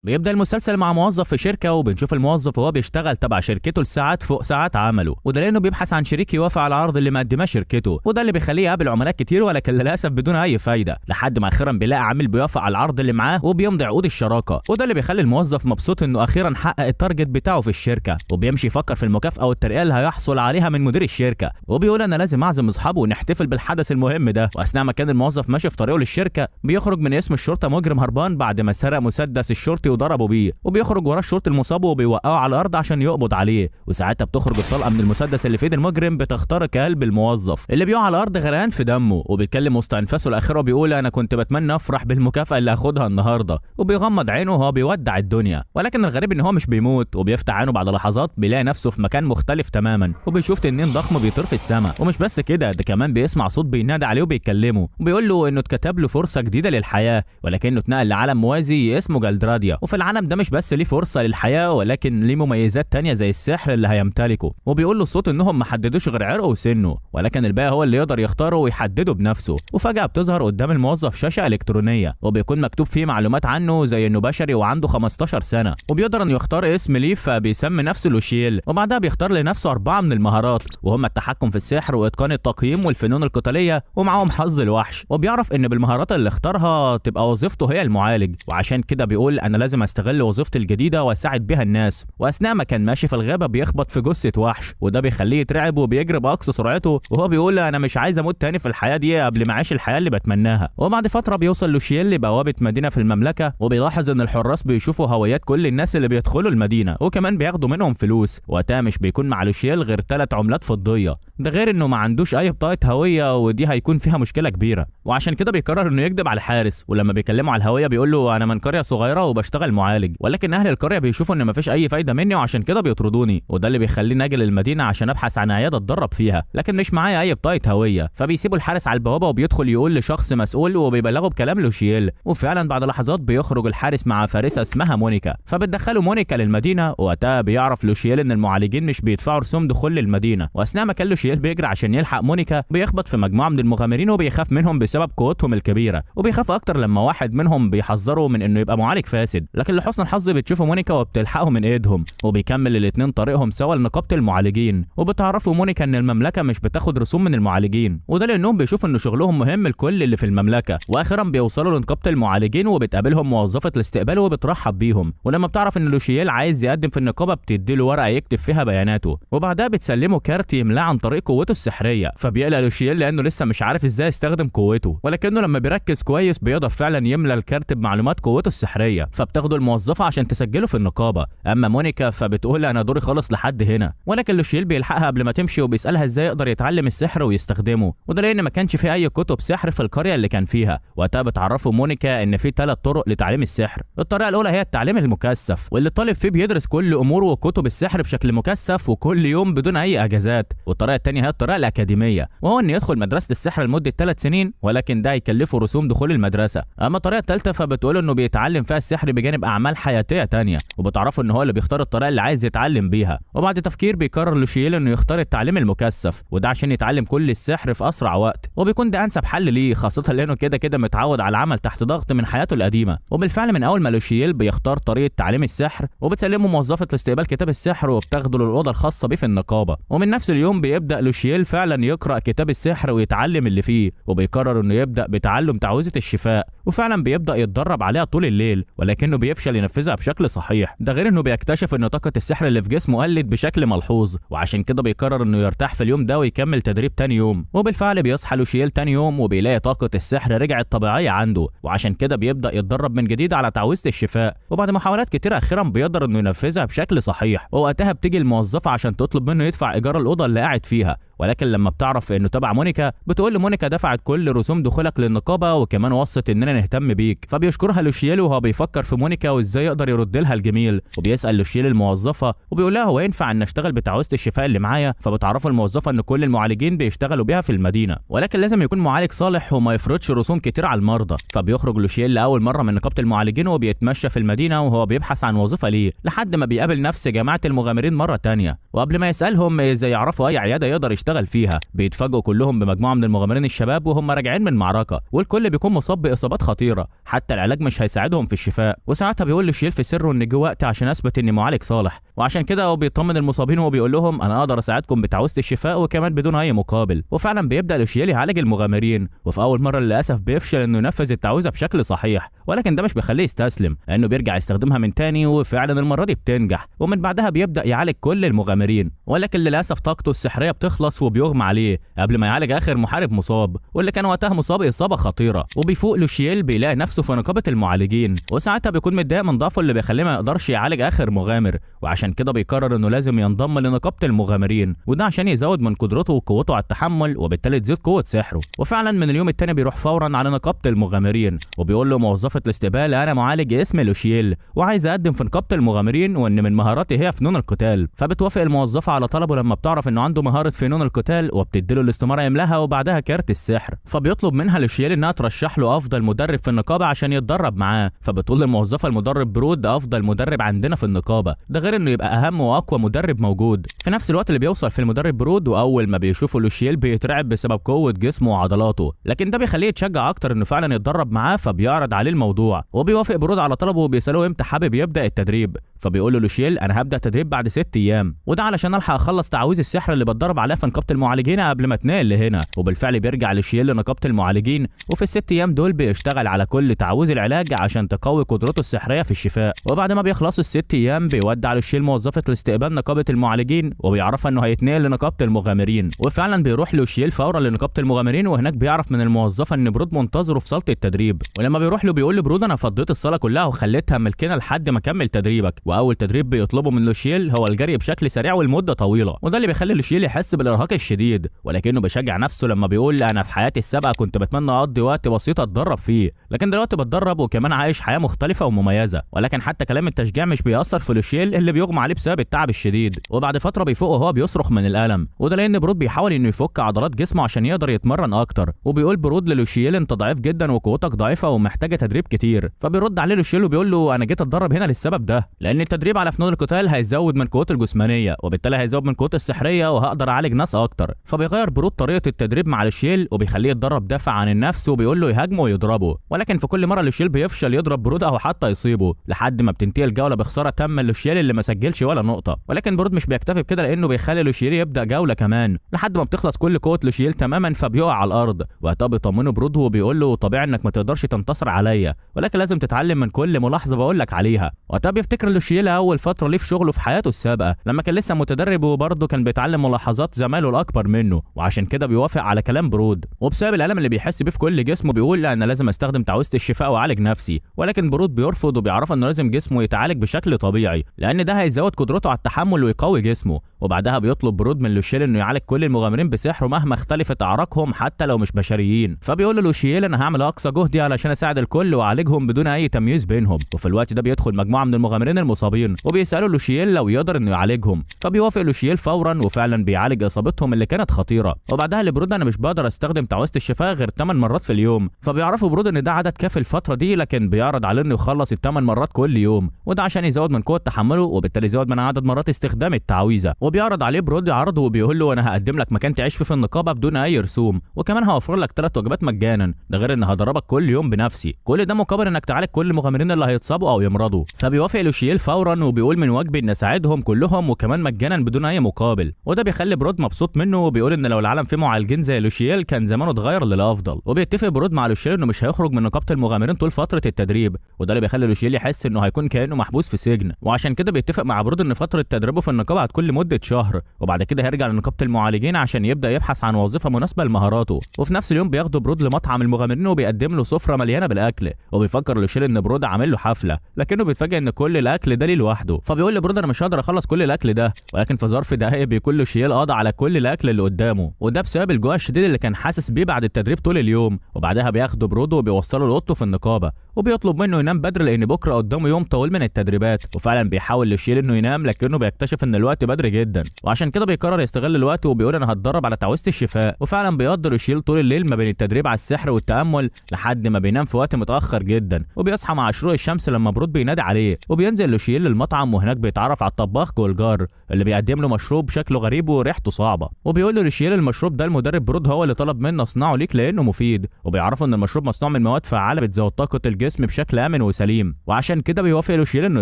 بيبدأ المسلسل مع موظف في شركة، وبنشوف الموظف وهو بيشتغل تبع شركته لساعات فوق ساعات عمله، وده لأنه بيبحث عن شريك يوافق على العرض اللي مقدماه شركته، وده اللي بيخليه يقابل عملاء كتير ولكن للأسف بدون أي فايدة، لحد ما أخيرا بيلاقي عميل بيوافق على العرض اللي معاه وبيمضي عقود الشراكة، وده اللي بيخلي الموظف مبسوط إنه أخيرا حقق ال target بتاعه في الشركة، وبيمشي يفكر في المكافأة والترقية اللي هيحصل عليها من مدير الشركة، وبيقول أنا لازم أعزم أصحابه ونحتفل بالحدث المهم ده. وأثناء ما كان الموظف ماشي في طريقه للشركة بيخرج من قسم الشرطة مجرم هربان بعد ما سرق مسدس الشرطي وضربه بيه، وبيخرج وراه الشرطي المصاب وبيوقعه على الارض عشان يقبض عليه، وساعتها بتخرج الطلقة من المسدس اللي في ايد المجرم بتخترق قلب الموظف اللي بيقع على الارض غرقان في دمه، وبيتكلم وسط انفاسه الاخيرة وبيقول انا كنت بتمنى افرح بالمكافاه اللي هاخدها النهارده، وبيغمض عينه وهو بيودع الدنيا. ولكن الغريب ان هو مش بيموت، وبيفتح عينه بعد لحظات بيلاقي نفسه في مكان مختلف تماما، وبيشوف تنين ضخم بيطير في السماء، ومش بس كده ده كمان بيسمع صوت بينادي عليه وبيكلمه وبيقول له انه اتكتب له فرصة جديدة للحياة، ولكنه اتنقل لعالم موازي اسمه جلدراديا، وفي العالم ده مش بس ليه فرصة للحياة ولكن ليه مميزات تانية زي السحر اللي هيمتلكه، وبيقول له الصوت انهم ما حددوش غير عرقه وسنة، ولكن الباقي هو اللي يقدر يختاره ويحدده بنفسه. وفجاة بتظهر قدام الموظف شاشة الكترونية وبيكون مكتوب فيه معلومات عنه زي انه بشري وعنده 15 سنة، وبيقدر انه يختار اسم ليه فبيسمي نفسه لوشيل، وبعدها بيختار لنفسه 4 من المهارات وهم التحكم في السحر واتقان التقييم والفنون القتالية ومعاهم حظ الوحش، وبيعرف ان بالمهارات اللي اختارها تبقى وظيفته هي المعالج، وعشان كده بيقول انا لازم استغل وظيفتي الجديدة واساعد بيها الناس. واثناء ما كان ماشي في الغابة بيخبط في جثة وحش، وده بيخليه يترعب وبيجري باقصى سرعته وهو بيقول انا مش عايز اموت تاني في الحياة دي قبل ما اعيش الحياة اللي بتمناها. وبعد فترة بيوصل لوشيل لبوابه مدينة في المملكة، وبيلاحظ ان الحراس بيشوفوا هويات كل الناس اللي بيدخلوا المدينة، وكمان بياخدوا منهم فلوس. وقتها مش بيكون مع لوشيل غير 3 عملات فضية، ده غير انه ما عندوش اي بطاقة هوية ودي هيكون فيها مشكلة كبيرة، وعشان كده بيقرر انه يكذب على الحارس. ولما بيكلمه على الهوية بيقول له انا من قرية صغيرة وبشتغل معالج، ولكن اهل القرية بيشوفوا ان مفيش اي فايده مني وعشان كده بيطردوني، وده اللي بيخليني اجي للمدينة عشان ابحث عن عيادة اتدرب فيها، لكن مش معايا اي بطاقة هوية. فبيسيبوا الحارس على البوابة وبيدخل يقول لشخص مسؤول وبيبلغه بكلام لوشيل، وفعلا بعد لحظات بيخرج الحارس مع فارسه اسمها مونيكا، فبتدخله مونيكا للمدينة. وقتها بيعرف لوشيل ان المعالجين مش بيدفعوا رسوم دخول للمدينة. واثناء ما كان لوشيل بيجري عشان يلحق مونيكا بيخبط في مجموعة من المغامرين وبيخاف منهم بسبب قوتهم الكبيرة، وبيخاف اكتر لما واحد منهم بيحذره من انه يبقى معالج فاسد، لكن لحسن الحظ بتشوفه مونيكا وبتلحقه من ايدهم، وبيكمل الاثنين طريقهم سوا لنقابه المعالجين. وبتعرفوا مونيكا ان المملكة مش بتاخد رسوم من المعالجين، وده لانهم بيشوفوا ان شغلهم مهم لكل اللي في المملكة. واخيرا بيوصلوا لنقابه المعالجين وبتقابلهم موظفة الاستقبال وبترحب بيهم، ولما بتعرف ان لوشيل عايز يقدم في النقابة بتديله ورقة يكتب فيها بياناته، وبعدها بتسلمه كارت يملاه عن طريق قوته السحريه. فبيقلق لوشيل لانه لسه مش عارف ازاي يستخدم قوته، ولكنه لما بيركز كويس بيقدر فعلا يملى الكارت بمعلومات قوته السحريه، فبتاخده الموظفة عشان تسجله في النقابة. اما مونيكا فبتقول انا دوري خلص لحد هنا، ولكن لوشيل بيلحقها قبل ما تمشي وبيسالها ازاي يقدر يتعلم السحر ويستخدمه، وده لان ما كانش في اي كتب سحر في القرية اللي كان فيها. وقتها بتعرفه مونيكا ان في 3 طرق لتعليم السحر. الطريقة الاولى هي التعليم المكثف، واللي الطالب فيه بيدرس كل اموره وكتب السحر بشكل مكثف وكل يوم بدون اي اجازات. والطريقة الثانية هي الطريقة الاكاديمية، وهو ان يدخل مدرسه السحر لمدة 3 سنين، ولكن ده هيكلفه رسوم دخول المدرسة. اما الطريقة الثالثة فبتقول انه بيتعلم فيها السحر بجانب اعمال حياتيه تانية، وبتعرفه ان هو اللي بيختار الطريقة اللي عايز يتعلم بيها. وبعد تفكير بيقرر لوشيل انه يختار التعليم المكثف، وده عشان يتعلم كل السحر في اسرع وقت، وبيكون ده انسب حل ليه، خاصة لانه كده كده متعود على العمل تحت ضغط من حياته القديمة. وبالفعل من اول ما لوشيل بيختار طريقه تعليم السحر، وبتسلمه موظفة الاستقبال كتاب السحر وبتاخده للاوضه الخاصة بيه في النقابة. ومن نفس اليوم بيبدا لوشيل فعلا يقرا كتاب السحر ويتعلم اللي فيه، وبيقرر انه يبدا بتعلم تعويذه الشفاء، وفعلا بيبدا يتدرب عليها طول الليل، ولكنه بيفشل ينفذها بشكل صحيح. ده غير انه بيكتشف ان طاقة السحر اللي في جسمه قلت بشكل ملحوظ، وعشان كده بيقرر انه يرتاح في اليوم ده ويكمل تدريب تاني يوم. وبالفعل بيصحى لوشيل تاني يوم وبيلاقي طاقة السحر رجعت طبيعية عنده، وعشان كده بيبدا يتدرب من جديد على تعويذه الشفاء، وبعد محاولات كتيرة اخيرا بيقدر انه ينفذها بشكل صحيح. ووقتها بتيجي الموظفة عشان تطلب منه يدفع ايجار الاوضة اللي قاعد فيها، ولكن لما بتعرف انه تبع مونيكا بتقول لمونيكا دفعت كل رسوم دخولك للنقابه وكمان وصت اننا نهتم بيك. فبيشكرها لوشيل وهو بيفكر في مونيكا وازاي يقدر يرد لها الجميل، وبيسال لوشيل الموظفة وبيقول لها هو ينفع ان اشتغل بتعويذه الشفاء اللي معايا؟ فبتعرفه الموظفة ان كل المعالجين بيشتغلوا بيها في المدينة، ولكن لازم يكون معالج صالح وما يفرضش رسوم كتير على المرضى. فبيخرج لوشيل لاول مرة من نقابة المعالجين وبيتمشى في المدينة وهو بيبحث عن وظيفة ليه، لحد ما بيقابل نفس جماعة المغامرين مرة تانية. وقبل ما يسالهم اذا يعرفوا اي عيادة يقدر يشتغل بيشتغل فيها. بيتفاجئوا كلهم بمجموعه من المغامرين الشباب وهم راجعين من معركة، والكل بيكون مصاب باصابات خطيرة، حتى العلاج مش هيساعدهم في الشفاء. وساعتها بيقول لوشييل في سره ان جه وقت عشان اثبت اني معالج صالح، وعشان كده هو بيطمن المصابين وبيقول لهم انا اقدر اساعدكم بتعويذه الشفاء وكمان بدون اي مقابل. وفعلا بيبدا لوشييل يعالج المغامرين، وفي اول مرة للاسف بيفشل انه ينفذ التعويذه بشكل صحيح، ولكن ده مش بيخليه يستسلم لانه بيرجع يستخدمها من تاني، وفعلا المرة دي بتنجح. ومن بعدها بيبدا يعالج كل المغامرين، ولكن للاسف طاقته السحريه بتخلص وبيغمى عليه قبل ما يعالج اخر محارب مصاب، واللي كان وقتها مصاب اصابه خطيرة. وبيفوق لوشييل بيلاقي نفسه في نقابة المعالجين، وساعتها بيكون متضايق من ضعفه اللي بيخليه ما يقدرش يعالج اخر مغامر، وعشان كده بيقرر انه لازم ينضم لنقابه المغامرين، وده عشان يزود من قدرته وقوته على التحمل وبالتالي تزيد قوة سحره. وفعلا من اليوم التاني بيروح فورا على نقابة المغامرين، وبيقول له موظفة الاستقبال انا معالج اسمي لوشييل وعايز اقدم في نقابة المغامرين، وان من مهاراتي هي فنون القتال. فبتوافق الموظفة على طلبه لما بتعرف انه عنده مهارة فنون القتال، وبتديله الاستمارة يملاها وبعدها كارت السحر. فبيطلب منها لوشييل انها ترشح له افضل مدرب في النقابة عشان يتدرب معاه، فبتقول للموظفه المدرب برود افضل مدرب عندنا في النقابة، ده غير انه يبقى اهم واقوى مدرب موجود. في نفس الوقت اللي بيوصل في المدرب برود، واول ما بيشوفه لوشييل بيترعب بسبب قوة جسمه وعضلاته، لكن ده بيخليه يتشجع اكتر انه فعلا يتدرب معاه، فبيعرض عليه الموضوع وبيوافق برود على طلبه، وبيساله امتى حابب يبدا التدريب. فبيقول له لوشييل انا هبدا تدريب بعد 6 ايام، وده علشان الحق اخلص تعويذ السحر اللي بتدرب عليها في نقابة المعالجين قبل ما اتنقل لهنا. وبالفعل بيرجع لوشييل لنقابه المعالجين، وفي ال6 ايام دول بيشتغل على كل تعويذ العلاج عشان تقوي قدرته السحريه في الشفاء. وبعد ما بيخلص ال6 ايام بيودع لوشييل موظفة الاستقبال نقابة المعالجين، وبيعرفها انه هيتنقل لنقابه المغامرين. وفعلا بيروح لوشييل فورا لنقابه المغامرين، وهناك بيعرف من الموظفة ان برود منتظره في صاله التدريب. ولما بيروح له بيقول لبرود انا فضيت الصاله كلها وخليتها ملكنا لحد ما اكمل تدريبك. واول تدريب بيطلبه من لوشييل هو الجري بشكل سريع ولمده طويلة، وده اللي بيخلي لوشييل يحس بالارهاق الشديد، ولكنه بيشجع نفسه لما بيقول انا في حياتي السابقة كنت بتمنى اقضي وقت بسيط اتدرب فيه، لكن دلوقتي بتدرب وكمان عايش حياة مختلفة ومميزة. ولكن حتى كلام التشجيع مش بيأثر في لوشييل اللي بيغمى عليه بسبب التعب الشديد. وبعد فترة بيفوق وهو بيصرخ من الالم، وده لان برود بيحاول انه يفك عضلات جسمه عشان يقدر يتمرن اكتر. وبيقول برود للوشييل انت ضعيف جدا وقوتك ضعيفة ومحتاجة تدريب كتير. فبيرد عليه لوشييل وبيقول له انا جيت اتدرب هنا للسبب ده، لان التدريب على فنون القتال هيزود من قوتي الجسمانية وبالتالي هيزود من قوتي السحريه وهقدر اعالج ناس اكتر. فبيغير برود طريقه التدريب مع لوشييل وبيخليه يتدرب دافع عن النفس وبيقول له يهاجمه ويضربه، ولكن في كل مرة لوشييل بيفشل يضرب برود او حتى يصيبه، لحد ما بتنتهي الجولة بخسارة تامة لوشييل اللي ما سجلش ولا نقطة. ولكن برود مش بيكتفي بكده، لانه بيخلي لوشييل يبدا جولة كمان لحد ما بتخلص كل قوة لوشييل تماما، فبيقع على الارض. وقتها بيطمنه برود وبيقول له طبيعي انك ما تقدرش تنتصر عليا، ولكن لازم تتعلم من كل ملاحظة بقول لك عليها. وقتها بيفتكر لوشييل اول فترة ليه في شغله في حياته السابقة لما كان لسه متدرب، وبرضه كان بيتعلم ملاحظات زمايله الاكبر منه، وعشان كده بيوافق على كلام برود. وبسبب الالم اللي بيحس بيه في كل جسمه بيقول لا انا لازم استخدم تعويذه الشفاء واعالج نفسي، ولكن برود بيرفض وبيعرفه انه لازم جسمه يتعالج بشكل طبيعي لان ده هيزود قدرته على التحمل ويقوي جسمه. وبعدها بيطلب برود من لوشييل انه يعالج كل المغامرين بسحره مهما اختلفت اعراقهم حتى لو مش بشريين. فبيقول له لوشييل انا هعمل اقصى جهدي علشان اساعد الكل واعالجهم بدون اي تمييز بينهم. وفي الوقت ده بيدخل مجموعة من المغامرين المصابين وبيسالوا لوشييل لو يقدر انه يعالجهم، فبيوافق لوشييل فورا وفعلا بيعالج اصابتهم اللي كانت خطيرة. وبعدها لبرود انا مش بقدر استخدم تعويذه الشفاء غير 8 مرات في اليوم، فبيعرفوا برود ان ده عدد كافي الفترة دي، لكن بيعرض عليه انه يخلص ال8 مرات كل يوم، وده عشان يزود من قوة تحمله وبالتالي يزود من عدد مرات استخدام التعويذه. وبيعرض عليه برود عرض وبيقول له انا هقدم لك مكان تعيش فيه في النقابة بدون اي رسوم، وكمان هوفر لك 3 وجبات مجانا، ده غير ان هدربك كل يوم بنفسي، كل ده مقابل انك تعالج كل المغامرين اللي هيتصابوا او يمرضوا. فبيوافق لوشييل فورا وبيقول من واجبي ان اساعدهم كلهم وكمان مجانا بدون اي مقابل، وده بيخلي برود مبسوط منه وبيقول ان لو العالم فيه معالجين زي لوشييل كان زمانه اتغير للافضل. وبيتفق برود مع لوشييل انه مش هيخرج من نقابة المغامرين طول فترة التدريب، وده اللي بيخلي لوشييل يحس انه هيكون كانه محبوس في سجن، وعشان كده بيتفق مع برود ان فترة تدريبه في النقابة هتكون لمدة شهر، وبعد كده هيرجع لنقابه المعالجين عشان يبدا يبحث عن وظيفة مناسبة لمهاراته. وفي نفس اليوم بياخده برود لمطعم المغامرين وبيقدم له سفره مليانة بالاكل، وبيفكر لوشييل ان برود عامل له حفلة، لكنه بيتفاجئ ان كل الاكل ده ليه لوحده. فبيقول لبرود انا مش هقدر اخلص كل الاكل ده، ولكن في ظرف دقائق بيكون لوشييل قضى على كل الاكل اللي قدامه، وده بسبب الجوع الشديد اللي كان حاسس بيه بعد التدريب طول اليوم. وبعدها بياخده برود وبيوصله لاوضته في النقابة، وبيطلب منه ينام بدري لان بكره قدامه يوم طويل من التدريبات. وفعلا بيحاول لوشيل انه ينام، لكنه بيكتشف ان الوقت بدري جدا، وعشان كده بيقرر يستغل الوقت وبيقول انا هتدرب على تعويذه الشفاء. وفعلا بيقضي لوشيل طول الليل ما بين التدريب على السحر والتامل لحد ما بينام في وقت متاخر جدا، وبيصحى مع شروق الشمس لما برود بينادي عليه. وبينزل لوشيل للمطعم، وهناك بيتعرف على الطباخ جولجار اللي بيقدم له مشروب شكله غريب وريحته صعبة، وبيقول له لوشيل المشروب ده المدرب برود هو اللي طلب منا اصنعه ليك لانه مفيد، وبيعرفه ان المشروب مصنوع من مواد فعاله بتزود طاقة الجسم بشكل امن وسليم، وعشان كده بيوافق لوشيل انه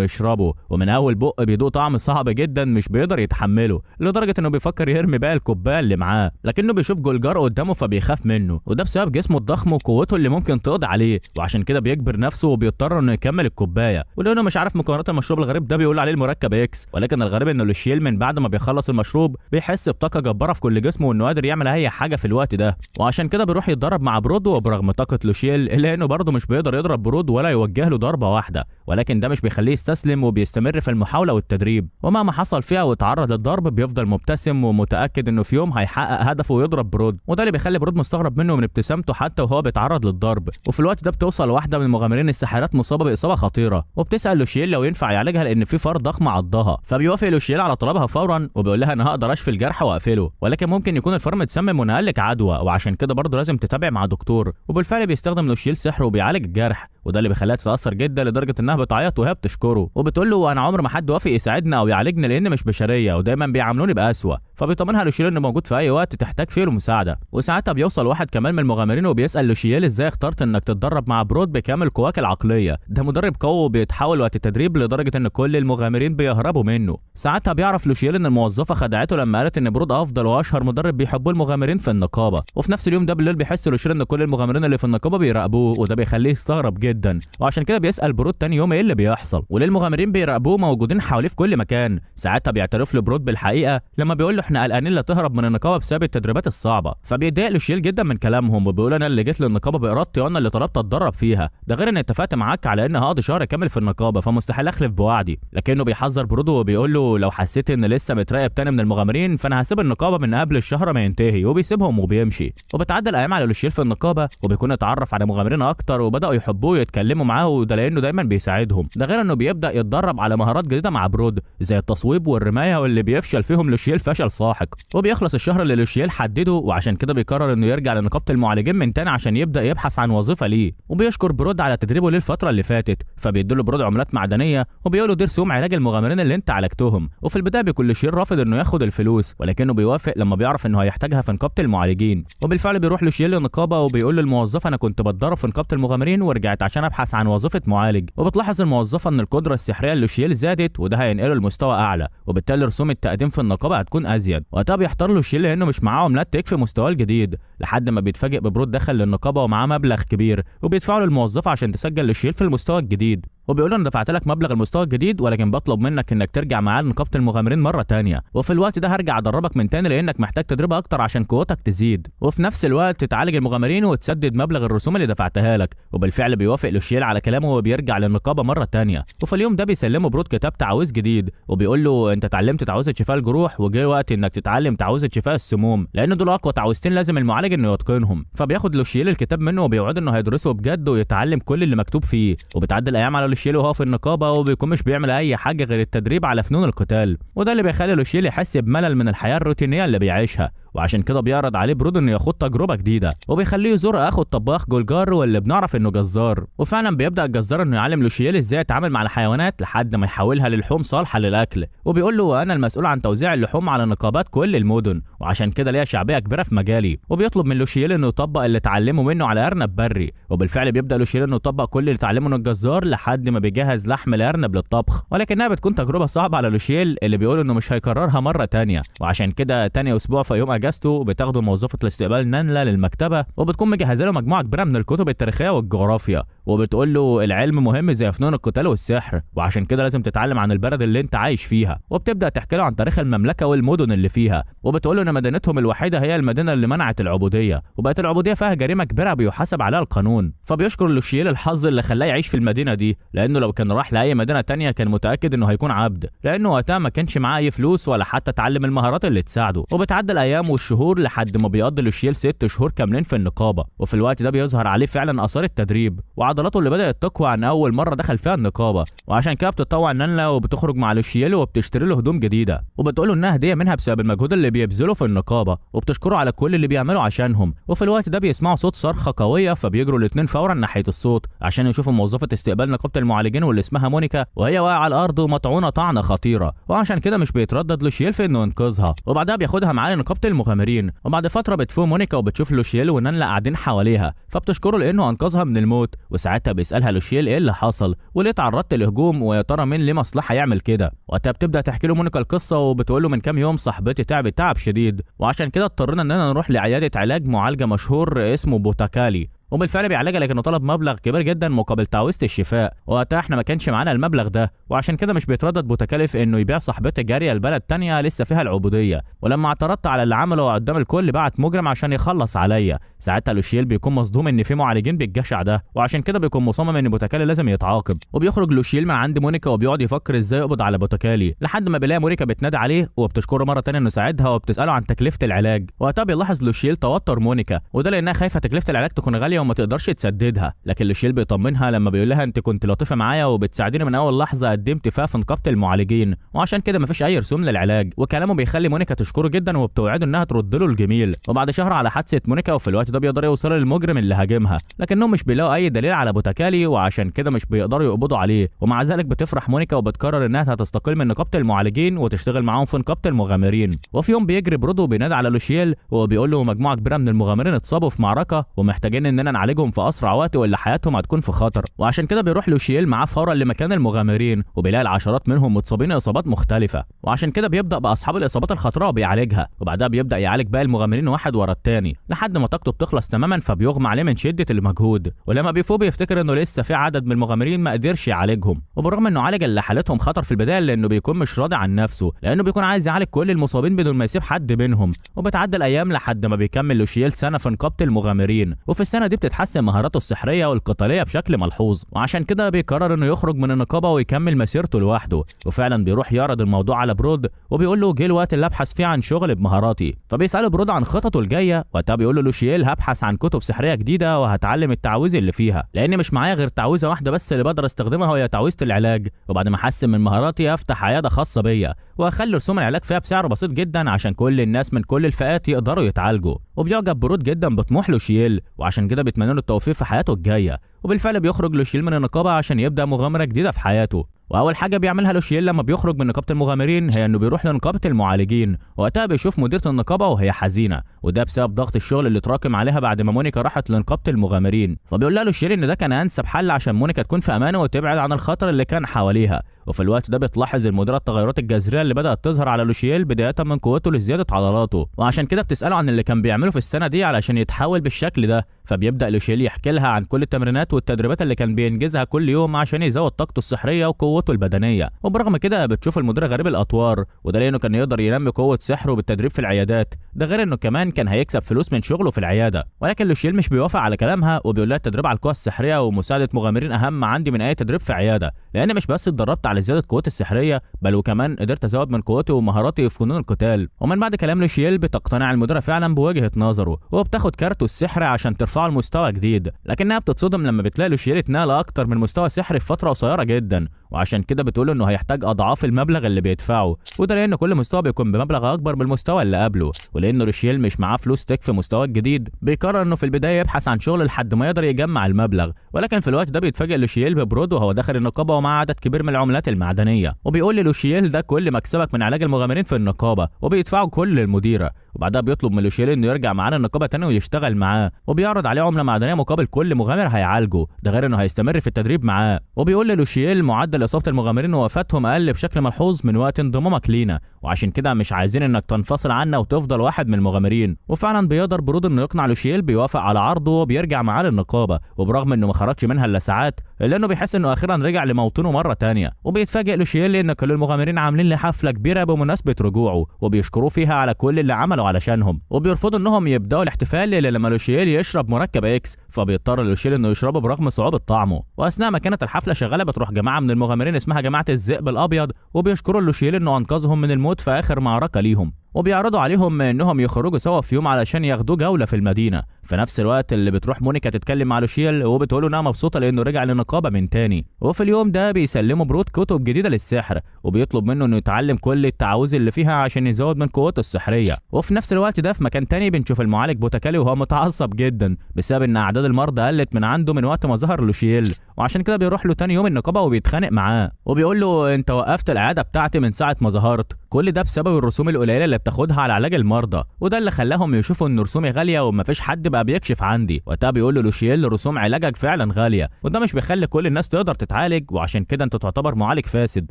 يشربه. ومن اول بق بيدوق طعم صعب جدا مش بيقدر يتحمله، لدرجة انه بيفكر يرمي باقي الكوباية اللي معاه، لكنه بيشوف جولجار قدامه فبيخاف منه، وده بسبب جسمه الضخم وقوته اللي ممكن تقضي عليه، وعشان كده بيجبر نفسه وبيضطر انه يكمل الكوباية. ولانه مش عارف مكونات المشروب الغريب ده بيقول عليه المركب X، ولكن الغريب انه لوشيل من بعد ما بيخلص المشروب بيحس بطاقة جبارة في كل جسمه وانه قادر يعمل اي حاجة في الوقت ده، وعشان كده بيروح يتدرب مع برود. وبرغم طاقة لوشيل الا انه برضه مش بيقدر يضرب برود ولا يوجه له ضربه واحدة، ولكن ده مش بيخليه يستسلم وبيستمر في المحاولة والتدريب. ومهما حصل فيها واتعرض للضرب بيفضل مبتسم ومتاكد انه في يوم هيحقق هدفه ويضرب برود، وده اللي بيخلي برود مستغرب منه ومن ابتسامته حتى وهو بيتعرض للضرب. وفي الوقت ده بتوصل واحدة من مغامرين الساحرات مصابه باصابة خطيرة، وبتسال لوشيل لو ينفع يعالجها لان في فار ضخم عضها، فبيوافق لوشيل على طلبها فورا وبيقول لها انا هقدر اشفي الجرح واقفله، ولكن ممكن يكون الفار متسمم ونقلك عدوى، وعشان كده برضه لازم تتابع مع دكتور. وبالفعل بيستخدم لوشيل سحر وبيعالج الجرح، وده اللي بيخليها تتاثر جدا لدرجة انها بتعيط وهي بتشكره وبتقول له انا عمر ما حد وافق يساعدنا او يعالجني لان مش بشرية ودايما بيعاملوني بقسوه. فبيطمنها لوشيل انه موجود في اي وقت تحتاج فيه المساعدة. وساعتها بيوصل واحد كمان من المغامرين وبيسال لوشيل ازاي اخترت انك تتدرب مع برود بكامل قواك العقلية، ده مدرب قوي وبيتحول وقت التدريب لدرجة ان كل المغامرين بيهربوا منه. ساعتها بيعرف لوشيل ان الموظفة خدعته لما قالت ان برود افضل واشهر مدرب بيحبوه المغامرين في النقابة. وفي نفس اليوم ده بالليل بيحس لوشيل ان كل المغامرين اللي في النقابة بيراقبوه، وده بيخليه يستغرب جدا، وعشان كده بيسال برود تاني يوم ايه اللي بيحصل وليه المغامرين بيراقبوه موجودين حواليه في كل مكان. ساعتها بيعترف له برود بالحقيقة لما بيقول له احنا قلقانين لا تهرب من النقابة بسبب التدريبات الصعبة. فبيتضايق لوشيل جدا من كلامهم وبيقول انا اللي جيت للنقابه بارادتي وانا اللي طلبت اتدرب فيها، ده غير ان اتفقت معاك على ان هقضي شهر كامل في النقابة فمستحيل اخلف بوعدي. لكنه بيحذر برود وبيقول له لو حسيت ان لسه متراقب تاني من المغامرين فانا هسيب النقابة من قبل الشهر ما ينتهي، وبيسيبهم وبيمشي. وبتعدي الايام على لوشيل في النقابة وبيكون اتعرف على مغامرين اكتر وبداوا يحبوه ويتكلموا معاه، وده لانه دايما بيساعدهم، ده غير انه بيبدا يتدرب على مهارات جديدة مع برود زي التصويب والرمايه واللي بيفشل فيهم لوشيل فشل ساحق. وبيخلص الشهر اللي لوشيل حدده، وعشان كده بيقرر انه يرجع لنقابه المعالجين من تاني عشان يبدا يبحث عن وظيفة ليه. وبيشكر برود على تدريبه للفترة اللي فاتت، فبيديله برود عملات معدنية وبيقول له دي رسوم علاج المغامرين اللي انت عالجتهم. وفي البداية بيكون لوشيل رافض انه ياخد الفلوس، ولكنه بيوافق لما بيعرف انه هيحتاجها في نقابة المعالجين. وبالفعل بيروح لوشيل للنقابه وبيقول للموظفه انا كنت بتدرب في نقابة المغامرين ورجعت عشان ابحث عن وظيفة معالج. وبتلاحظ الموظفة ان القدرة السحريه لوشيل زادت وده هينقله لمستوى اعلى، وبالتالي رسوم التقديم في النقابة هتكون ازيد. وقتها بيحتار لوشيل لانه مش معاه عملات تكفي مستواه الجديد، لحد ما بيتفاجئ ببرود دخل للنقابه ومعاه مبلغ كبير وبيدفعه للموظفه عشان تسجل لوشيل في المستوى الجديد. وبيقول له انا دفعت لك مبلغ المستوى الجديد ولكن بطلب منك انك ترجع معايا لنقابه المغامرين مرة تانية، وفي الوقت ده هرجع ادربك من تاني لانك محتاج تدريب اكتر عشان قوتك تزيد، وفي نفس الوقت تعالج المغامرين وتسدد مبلغ الرسوم اللي دفعتها لك. وبالفعل بيوافق لوشيل على كلامه وبيرجع للنقابه مرة تانية. وفي اليوم ده بيسلمه برود كتاب تعويذ جديد وبيقول له انت اتعلمت تعويذه شفاء الجروح وجه وقت انك تتعلم تعويذه شفاء السموم، لان دول اقوى تعويذتين لازم المعالج انه يتقنهم. فبياخد لوشيل الكتاب منه وبيوعده انه هيدرسه بجد ويتعلم كل اللي مكتوب فيه. وبتعدي الايام على لوشيل وهو في النقابة وبيكون مش بيعمل اي حاجة غير التدريب على فنون القتال، وده اللي بيخلي لوشيل يحس بملل من الحياة الروتينية اللي بيعيشها، وعشان كده بيعرض عليه برود انه ياخد تجربه جديدة وبيخليه يزور اخو الطباخ جولجار واللي بنعرف انه جزار. وفعلا بيبدا الجزار انه يعلم لوشيل ازاي يتعامل مع الحيوانات لحد ما يحولها للحوم صالحه للاكل، وبيقول له انا المسؤول عن توزيع اللحوم على نقابات كل المدن وعشان كده ليا شعبية كبيرة في مجالي. وبيطلب من لوشيل انه يطبق اللي اتعلمه منه على ارنب بري، وبالفعل بيبدا لوشيل انه يطبق كل اللي اتعلمه من الجزار لحد ما بيجهز لحم الارنب للطبخ، ولكنها بتكون تجربه صعبة على لوشيل اللي بيقول انه مش هيكررها مرة تانية. وعشان كده تاني اسبوع في يوم اجازته بتاخده موظفة الاستقبال نانلا للمكتبه وبتكون مجهزة له مجموعة كبيرة من الكتب التاريخية والجغرافيا، وبتقول له العلم مهم زي فنون القتال والسحر وعشان كده لازم تتعلم عن البلد اللي انت عايش فيها. وبتبدا تحكي له عن تاريخ المملكة والمدن اللي فيها، وبتقول له ان مدينتهم الوحيدة هي المدينة اللي منعت العبودية وبقت العبودية فيها جريمة كبيرة بيحاسب عليها القانون. فبيشكر لوشيل الحظ اللي خلاه يعيش في المدينة دي، لانه لو كان راح لاي مدينة تانية كان متاكد انه هيكون عبد، لانه وقتها ما كانش معاه اي فلوس ولا حتى اتعلم المهارات اللي تساعده. وبتعدي الايام والشهور لحد ما بيقضي لوشيل 6 شهور كاملين في النقابة، وفي الوقت ده بيظهر عليه فعلا اثار التدريب وعضلات عضلاته اللي بدات تقوى عن اول مرة دخل فيها النقابة. وعشان كده بتتطوع نانلا وبتخرج مع لوشييل وبتشتري له هدوم جديدة، وبتقول له انها هديه منها بسبب المجهود اللي بيبذله في النقابة، وبتشكره على كل اللي بيعمله عشانهم. وفي الوقت ده بيسمعوا صوت صرخة قوية، فبيجروا الاثنين فورا ناحية الصوت عشان يشوفوا موظفة استقبال نقابة المعالجين واللي اسمها مونيكا، وهي واقعه على الارض ومطعونه طعنه خطيرة. وعشان كده مش بيتردد لوشييل في انه ينقذها، وبعدها بياخدها معاه لنقابه المغامرين. وبعد فترة بتفوق مونيكا وبتشوف لوشييل ونانلا قاعدين حواليها، فبتشكره لانه انقذها من الموت. وساعتها بيسالها لوشييل ايه اللي حصل وليه اتعرضت لهجوم، ويا ترى مين ليه مصلحة يعمل كده. وقتها بتبدا تحكي له مونيكا القصة وبتقول له من كام يوم صاحبتي تعبت تعب شديد، وعشان كده اضطرينا اننا نروح لعياده علاج معالجة مشهور اسمه بوتاكالي. وبالفعل بيعالجها، لكنه طلب مبلغ كبير جدا مقابل تعويذه الشفاء. وقتها احنا ما كانش معانا المبلغ ده، وعشان كده مش بيتردد بوتاكالي في انه يبيع صاحبته جارية لبلد تانية لسه فيها العبودية. ولما اعترضت على اللي عمله قدام الكل بعت مجرم عشان يخلص عليا. ساعتها لوشييل بيكون مصدوم ان في معالجين بالجشع ده، وعشان كده بيكون مصمم ان بوتاكالي لازم يتعاقب. وبيخرج لوشييل من عند مونيكا وبيقعد يفكر ازاي يقبض على بوتاكالي، لحد ما بيلاقي مونيكا بتنادي عليه وبتشكره مرة تانية انه ساعدها، وبتساله عن تكلفة العلاج. وقتها بيلاحظ لوشييل توتر مونيكا، وده لانها خايفة تكلفة العلاج تكون غالية وما تقدرش تسددها. لكن لوشييل بيطمنها لما بيقول لها انت كنت لطيفة معايا وبتساعديني من اول لحظة قدمت فيها في نقابة المعالجين، وعشان كده مفيش اي رسوم للعلاج. وكلامه بيخلي مونيكا تشكره جدا وبتوعده انها ترد له الجميل. وبعد شهر على حادثه مونيكا، وفي الوقت ده بيقدروا يوصلوا للمجرم اللي هاجمها، لكنهم مش بيلاقوا اي دليل على بوتاكالي، وعشان كده مش بيقدروا يقبضوا عليه. ومع ذلك بتفرح مونيكا وبتقرر انها هتستقيل من نقابة المعالجين وتشتغل معاهم في نقابة المغامرين. وفي يوم بيجري برودو وبينادي على لوشييل وبيقول له مجموعة كبيرة من المغامرين اتصابوا في معركة ومحتاجين اننا نعالجهم في اسرع وقت ولا حياتهم هتكون في خطر. وعشان كده بيروح لوشييل معاه فورا لمكان المغامرين، وبيلاقي العشرات منهم متصابين اصابات مختلفة، وعشان كده بيبدا باصحاب الاصابات الخطيرة وبيعالجها، وبعدها بيبدا يعالج باقي المغامرين واحد ورا الثاني لحد ما طاقته بتخلص تماما، فبيغمى عليه من شده المجهود. ولما بيفوق بيفتكر انه لسه في عدد من المغامرين ما قدرش يعالجهم، وبالرغم انه عالج اللي حالتهم خطر في البداية لانه بيكون مش راضي عن نفسه، لانه بيكون عايز يعالج كل المصابين بدون ما يسيب حد منهم. وبتعدي الايام لحد ما بيكمل لوشييل سنة في نقابة المغامرين، وفي السنة دي بتتحسن مهاراته السحريه والقتاليه بشكل ملحوظ، وعشان كده بيقرر انه يخرج من النقابة ويكمل مسيرته لوحده. وفعلا بيروح يعرض الموضوع على برود وبيقول له جه الوقت اللي ابحث فيه عن شغل بمهاراتي. فبيساله برود عن خططه الجاية، وقتها بيقول له لوشييل هبحث عن كتب سحريه جديدة وهتعلم التعويذ اللي فيها، لان مش معايا غير تعويذه واحدة بس اللي بقدر استخدمها وهي تعويذه العلاج. وبعد ما احسن من مهاراتي افتح عيادة خاصة بيا واخلي رسوم العلاج فيها بسعر بسيط جدا عشان كل الناس من كل الفئات يقدروا يتعالجوا. وبيعجب برود جدا بطموح لوشييل، وعشان كده بيتمنى له التوفيق في حياته الجاية. وبالفعل بيخرج لوشييل من النقابة عشان يبدا مغامرة جديدة في حياته. واول حاجة بيعملها لوشييل لما بيخرج من نقابة المغامرين هي انه بيروح لنقابه المعالجين. وقتها بيشوف مديره النقابة وهي حزينة، وده بسبب ضغط الشغل اللي اتراكم عليها بعد ما مونيكا راحت لنقابه المغامرين. فبيقول لها لوشييل ان ده كان انسب حل عشان مونيكا تكون في امان وتبعد عن الخطر اللي كان حواليها. وفي الوقت ده بتلاحظ المديرة التغيرات الجذرية اللي بدات تظهر على لوشييل بداية من قوته لزيادة عضلاته، وعشان كده بتساله عن اللي كان بيعمله في السنة دي علشان يتحول بالشكل ده. فبيبدا لوشييل يحكي لها عن كل التمرينات والتدريبات اللي كان بينجزها كل يوم عشان يزود طاقته السحريه وقوته البدنية. وبرغم كده بتشوف المديرة غريب الاطوار، وده لانه كان يقدر ينمي قوة سحره بالتدريب في العيادات، ده غير انه كمان كان هيكسب فلوس من شغله في العيادة. ولكن لوشييل مش بيوافق على كلامها وبيقول لها التدريب على القوة السحريه ومساعدة مغامرين اهم عندي من اي تدريب في عيادة، لان مش بس اتدربت على زيادة قوتي السحريه بل وكمان قدرت ازود من قوتي ومهاراتي في فنون القتال. ومن بعد كلام لوشييل بتقتنع المديرة فعلا بوجهه نظره، وبتاخد كارته السحري عشان ترفعه لمستوى جديد، لكنها بتتصدم لما بتلاقي لوشييل اتنقل اكتر من مستوى سحري في فترة قصيرة جدا، وعشان كده بتقول انه هيحتاج اضعاف المبلغ اللي بيدفعه، وده لان كل مستوى بيكون بمبلغ اكبر من المستوى اللي قبله. ولان لوشييل مش معاه فلوس تكفي مستواه الجديد، بيقرر انه في البداية يبحث عن شغل لحد ما يقدر يجمع المبلغ. ولكن في الوقت ده بيتفاجئ لوشييل ببرود وهو داخل النقابة ومعاه عدد كبير من العملات المعدنية، وبيقول للوشييل ده كل مكسبك من علاج المغامرين في النقابة، وبيدفعه كل للمديره. وبعدها بيطلب من لوشييل انه يرجع معانا النقابة تاني ويشتغل معاه، وبيعرض عليه عمله معدنية مقابل كل مغامر هيعالجه، ده غير انه هيستمر في التدريب معاه. وبيقول للوشييل معدل اصابه المغامرين ووفاتهم اقل بشكل ملحوظ من وقت انضمامك لينا، وعشان كده مش عايزين انك تنفصل عنا وتفضل واحد من المغامرين. وفعلا بيقدر برود انه يقنع لوشييل، بيوافق على عرضه وبيرجع معاه للنقابه، وبرغم انه ما خرجش منها الا ساعات الا انه بيحس انه اخيرا رجع لموطنه مرة تانية. وبيتفاجئ لوشييل ان كل المغامرين عاملين له حفلة كبيرة بمناسبة رجوعه، وبيشكروه فيها على كل اللي عمله علشانهم، وبيرفضوا انهم يبداوا الاحتفال الا لما لوشييل يشرب مركب اكس، فبيضطر لوشييل انه يشربه برغم صعوبة طعمه. واثناء ما كانت الحفلة شغالة بتروح جماعة من المغامرين اسمها جماعة الذئب الابيض، وبيشكروا لوشييل انه انقذهم من الموت في اخر معركة ليهم، وبيعرضوا عليهم انهم يخرجوا سوا في يوم علشان ياخدوا جولة في المدينة. في نفس الوقت اللي بتروح مونيكا تتكلم مع لوشيل وبتقول له انها مبسوطة لانه رجع للنقابه من تاني. وفي اليوم ده بيسلموا برود كتب جديدة للسحر، وبيطلب منه انه يتعلم كل التعاويذ اللي فيها عشان يزود من قوته السحريه. وفي نفس الوقت ده في مكان تاني بنشوف المعالج بوتاكالي وهو متعصب جدا بسبب ان اعداد المرضى قلت من عنده من وقت ما ظهر لوشيل، وعشان كده بيروح له تاني يوم النقابة وبيتخانق معاه وبيقول له انت وقفت العيادة بتاعتي من ساعة ما ظهرت، كل ده بسبب الرسوم القليلة اللي بتاخدها على علاج المرضى، وده اللي خلاهم يشوفوا ان رسومي غالية ومفيش حد بقى بيكشف عندي. وقتها بيقول له لوشيل رسوم علاجك فعلا غالية، وده مش بيخلي كل الناس تقدر تتعالج، وعشان كده انت تعتبر معالج فاسد.